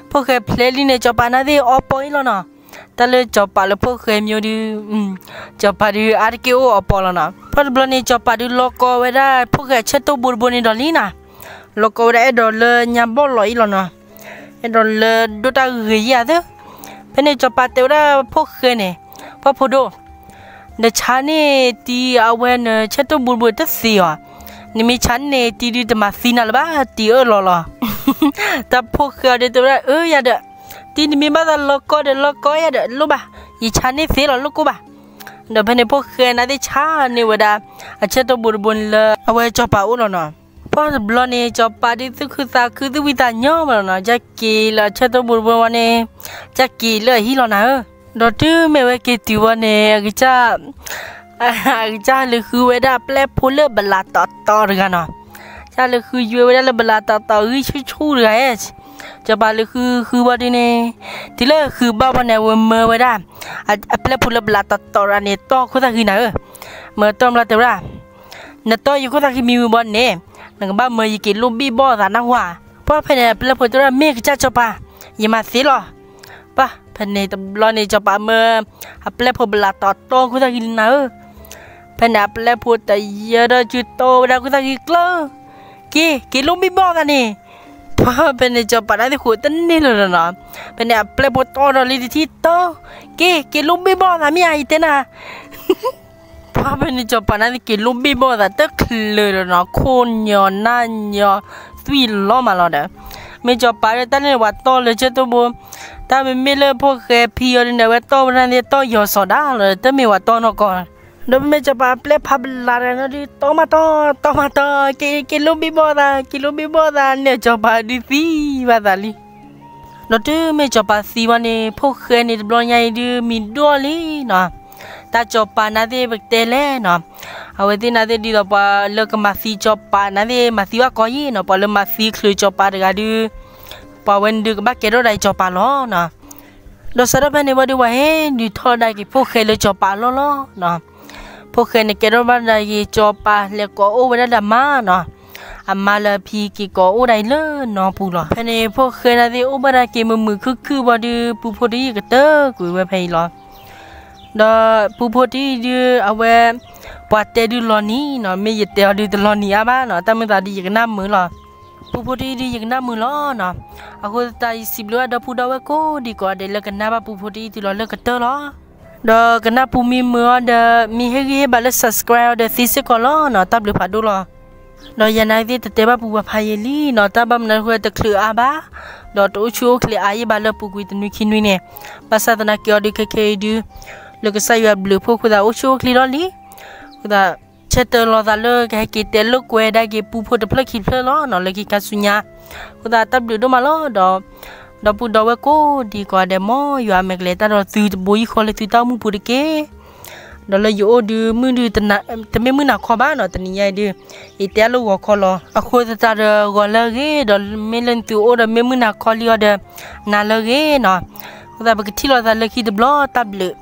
ဖိၣ်ဃဲဖျဲးလံန့ၣ် စီၤပၤနၤသ့ၣ်အီပီအ့ၣ်လီၤနီၤ. တၢ်လၢစီၤပၤလၢဖိၣ်ဃဲမံၤဒုး, စီၤပၤဒုးအါတက့ၢ်အိၣ်အီပီလီၤနီၤ. ပှၢ်တဘျီန့ၣ် စီၤပၤဒုးလီၤကီဝဲဒၣ် ဖိၣ်ဃဲဆၢတိၢ်ဘိတဘိန့ၣ်ဒီးလံနီၤ. လီၤကီဝဲဒၣ်အဲၣ်ဒိးလၢညါဘီၣ်လီၤအ့ၣ်လီၤနီၤ. အဲၣ်ဒိးလၢဒိၣ်တၢ်ဂ့ၤယဲၢ်သၢ. ဖဲန့ၣ်စီၤပၤတဲဝဲဒၣ်ဖိၣ်ဃဲန့ၣ်, ပှၢ်ဖိဒိၣ်, နဆါန့ၢ်တံၤအဝဲနဆၢတိၢ်ဘိတဘိတသ့အီၤ, နမ့ၢ်ဆါန့ၢ်တံၤဒုးတမၤသံနၤလၢၤဘၣ် တံၤအၢၣ်လီၤလီၤ. တၢ်ဖိၣ်ဃဲအီၤဒုးတဲဝဲဒၣ် အၢ ယၤဒီး, တံၤနမ့ၢ်ဘၣ်သးလီၤကီဒီးလီၤကီယၤဒီးလိၣ်ဘၣ်, ယဆါန့ၢ်သ့လီၤလိၣ်ကိၢ်ဘၣ်. ဒီးဖဲန့ၣ်ဖိၣ်ဃဲနၤသ့ၣ်ဆါန့ၢ်ဝဲဒၣ် အဆၢတိၢ်ဘိတဘိန့ၣ်လၢအဝဲစီၤပၤအိၣ်လီၤနီၤ. ပှၢ်တဘျီန့ၣ် စီၤပၤဒုးသူၣ်ခုသးခုသူၣ်ဝံသးညီမးလီၤနီၤ. ကၢ်က့ၤလၢအဆၢတိၢ်ဘိတဘိဝဲန့ၣ်, ကၢ်က့ၤလၢအဟံၣ်လီၤနၤဧၢ. ဒီးတုၤမ့ၢ်ဝဲက့ၤတုၤဝဲန့ၣ် အကစၢ် အကစၢ်လဲၤဃုဝဲဒၣ်အပျဲၢ်ဖိလၢဘလးတီတီတဂၤနီၤ. ကစၢ်လဲၤဃုယွဲဝဲဒၣ်လၢဘလးတီတီဂံၢ်ဆူၣ်ဆူၣ်တဂၤဧၢ. စီၤပၤလဲၤဃုဃုဝဲဒၣ်န့ၣ်, တုၤလၢဃုဘၣ်ဘၣ်န့ၣ် အဝဲမၢဝဲဒၣ် အပျဲၢ်ဖိလၢဘလးတီတီတဂၤန့ၣ် တီၢ်ခိၣ်သၣ်ဃံနၤဧၢ. မၢတီၢ်ဘျီတဲဝဲဒၣ်, နတီၢ်ယခိၣ်သၣ်ဃံမံၤဝံၤဘၣ်န့ၣ်, နကဘၣ်မၢယက့ၤလိၣ်ဘ့ၣ်ဘီၣ်သးနၢ်ဟူဧါ. ပှၢ်ဖဲန့ၣ် အပျဲၢ်ဖိတဲဝဲဒၣ် မ့ၢ်ကစၢ်စီၤပၤ, ယမၤသ့လီၤ. ပှၢ်ဖဲန့ၣ်တဘျီန့ၣ် စီၤပၤမၢ အပျဲၢ်ဖိဘလးတီတီခိၣ်သၣ်ဃံနၤဧၢ. ဖဲန့ၣ်အပျဲၢ်ဖိတယၢဒီးစုတီၢ်ဝဲဒၣ်ခိၣ်သၣ်ဃံကျၢၤ, က့ၤ, က့ၤလိၣ်ဘ့ၣ်ဘီၣ်သးန့ၣ်. ပှၢ်ဖဲန့ၣ် စီၤပၤနၤသ့ၣ်ဃိးတန့ၢ်လၢၤဒီးနီၤ. ဖဲန့ၣ်အပျဲၢ်ဖိတီၢ်ဒီးလံတထံၣ်တီၢ်, က့ၤ, က့ၤလိၣ်ဘ့ၣ်ဘီၣ်သးမ့ၢ်ဧါ ယတဲနၤ. ပှၢ်ဖဲန့ၣ် စီၤပၤနၤသ့ၣ်က့ၤလိၣ်ဘ့ၣ်ဘီၣ်သးတချုးလၢၤဒီးနီၤ, ခိၣ်ညီနၢ်ညီ သွံၣ်လီၤမးလီၤဒီး, မ့ၢ်စီၤပၤဒီးတၢ်န့ၣ်ပှၤတီၢ်လၢဆၢတိၢ်ဘိ, တၢ်မ့မ့ၢ်လၢဖိၣ်ဃဲဖံအီၤဒုးန့ၣ် အဝဲတီၢ်ဝဲဒၣ်န့ၣ်တီၢ်ယီၤစီၤဒၣ်လီၤ, တမ့ၢ်ပှၤတီၢ်နီၢ်ကီၢ်. ဒီးမ့မ့ၢ်စီၤပၤအပျဲၢ်ဖးဘလးတဂၤန့ၣ်ဒုး တီၢ်မးတီၢ်, တီၢ်မးတီၢ်, က့ၤ, က့ၤလိၣ်ဘ့ၣ်ဘီၣ်သး, က့ၤလိၣ်ဘ့ၣ်ဘီၣ်သးန့ၣ် စီၤပၤဒုးသံဘၣ်သးလံ. ဒီးတုၤမ့ၢ်စီၤပၤသံဝဲန့ၣ် ဖိၣ်ဃဲန့ၣ်တဘျီညါအံၤဒုး မံၤဒိၣ်လံနီၤ. တၢ်စီၤပၤနၤသ့ၣ်ပကတဲလဲၣ်နီၤ, အဝဲသ့ၣ်နၤသ့ၣ်ဒ်သိးပှၤလၢကမၤသံစီၤပၤနၤသ့ၣ် မၤသံဘၣ်ကီးယံၤနီၤ, ပှၤလၢမၤသံချုးစီၤပၤတဂၤဒုး, ပှၤဝဲန့ၣ်ဒုးကဘၣ်ကဲထီၣ်ဒၣ်အံၤစီၤပၤလီၤနီၤ. ဒီးစးထီၣ်ဖဲန့ၣ်ဝံၤဒီး ပှၤဟဲဒုးထီၣ်ဒၣ်က့ၤဖိၣ်ဃဲလၢစီၤပၤအလီၢ်လီၤနီၤ. ဖိၣ်ဃဲန့ၣ်ကဲထီၣ်ဘၣ်ဒၣ်က့ၤစီၤပၤ လဲၤကိးအိၣ်ဝဲဒၣ်ဒီးအမါနီၤ. အမါလၢအဖံက့ၤကိးအိၣ်ဒၣ်အံၤလၢနီၢ်ပူၤလီၤ. ဖဲန့ၣ် ဖိၣ်ဃဲနၤသ့ၣ်အိၣ်ဘၣ်ဒၣ်က့ၤမုာ်မုာ်ခုၣ်ခုၣ်ဝံၤဒီး ပူဖိတယုၢ်ကတၢၢ်ကွံာ်ဝဲဖဲအံၤလီၤ. ဒီးပူဖိတယုၢ်ဒုး အဝဲ ပှၤတဲဒုးလီၤနံၤနီၤ, မ့ၢ်ယတဲအီၤဒုးတလီၤနံၤအါဘၣ်နီၤ, တၢ်မုာ်သးဒုးယကနၣ်မုာ်လီၤ. ပူဖိတယုၢ်ဒုးယကနၣ်မုာ်လီၤနီၤ. အဃိသတးယစံးဘျုးဘၣ်ဒီပုၢ်ဒီဝဲၢ်ကိးဒံးကိးဂၤဒဲးလၢကနၣ်ဘၣ်ပူဖိတယုၢ်တုၤလီၤလၢကတၢၢ်လီၤ. ဒီးကနၣ်ပူမံမုာ်အီၤဒီး မ့ၢ်ဟ့ၣ်ဂံၢ်ဟ့ၣ်ဘါလၢ subscribe အီၤဒီးသ့စ့ၢ်ကီးလီၤနီၤ, တၢ်ဘျုးဖးဒိၣ်လီၤ. ဒီးယၤနၤသ့ၣ်တတဲဘၣ်ပူၤဘၣ်ဖးယံာ်လံနီၤ, တၢ်ဘၣ်မနုၤအဃိတချုးအါဘၣ်, ဒီးတအိၣ်ဆူၣ်အိၣ်ချ့အါယံာ်ဘၣ်လၢပူၤကွံာ်တနွံခံနွံန့ၣ်, ဘၣ်ဆၣ်သနာ်က့အီၤဒုးခဲခဲအံၤဒုး လၢကစၢ်ယွၤဘျုးဖှိၣ်အဃိသတးအိၣ်ဆူၣ်အိၣ်ချ့လီၤလံ. အဃိသတး ဆၢတဲာ်လီၤသးလၢကဟဲက့ၤတဲလိာ်ကွဲဒၣ်က့ၤပူဖိတဖျၢၣ်ခံဖျၢၣ်လီၤနီၤ, လၢခံခါဆူညါ. အဃိသတးတၢ်ဘျုးဒိၣ်မးလီၤ. ဒီး ဒီပုၢ်ဒီဝဲၢ်ကိးဒံးကိးဂၤဒဲး မ်ယွၤမဲာ်ကလဲၤတၢ်ဒီးသုတဘိယူၢ်ဃီလၢသုတၢ်အိၣ်မူပူၤတက့ၢ်. ဒီးလၢယအိၣ်ဒုး မုၢ်ဒုး တမ့ၢ်မုၢ်နၤခီဘၣ်နီၤ, တနံၤညါအံၤဒုး ယတဲအါလၢဂီၤခီလီၤ. အဃိသတးဒီးဂီၤလၢအဂ့ၤ, ဒီးမ့ၢ်လၢသုအိၣ်ဒီးမ့ၢ်မုၢ်နၤခီလံအီၤဒီး နၤလၢအဂ့ၤနီၤ. အဃိသတးပကထံၣ်လိာ်သးလၢခံတဘျီ, တၢ်ဘျုး.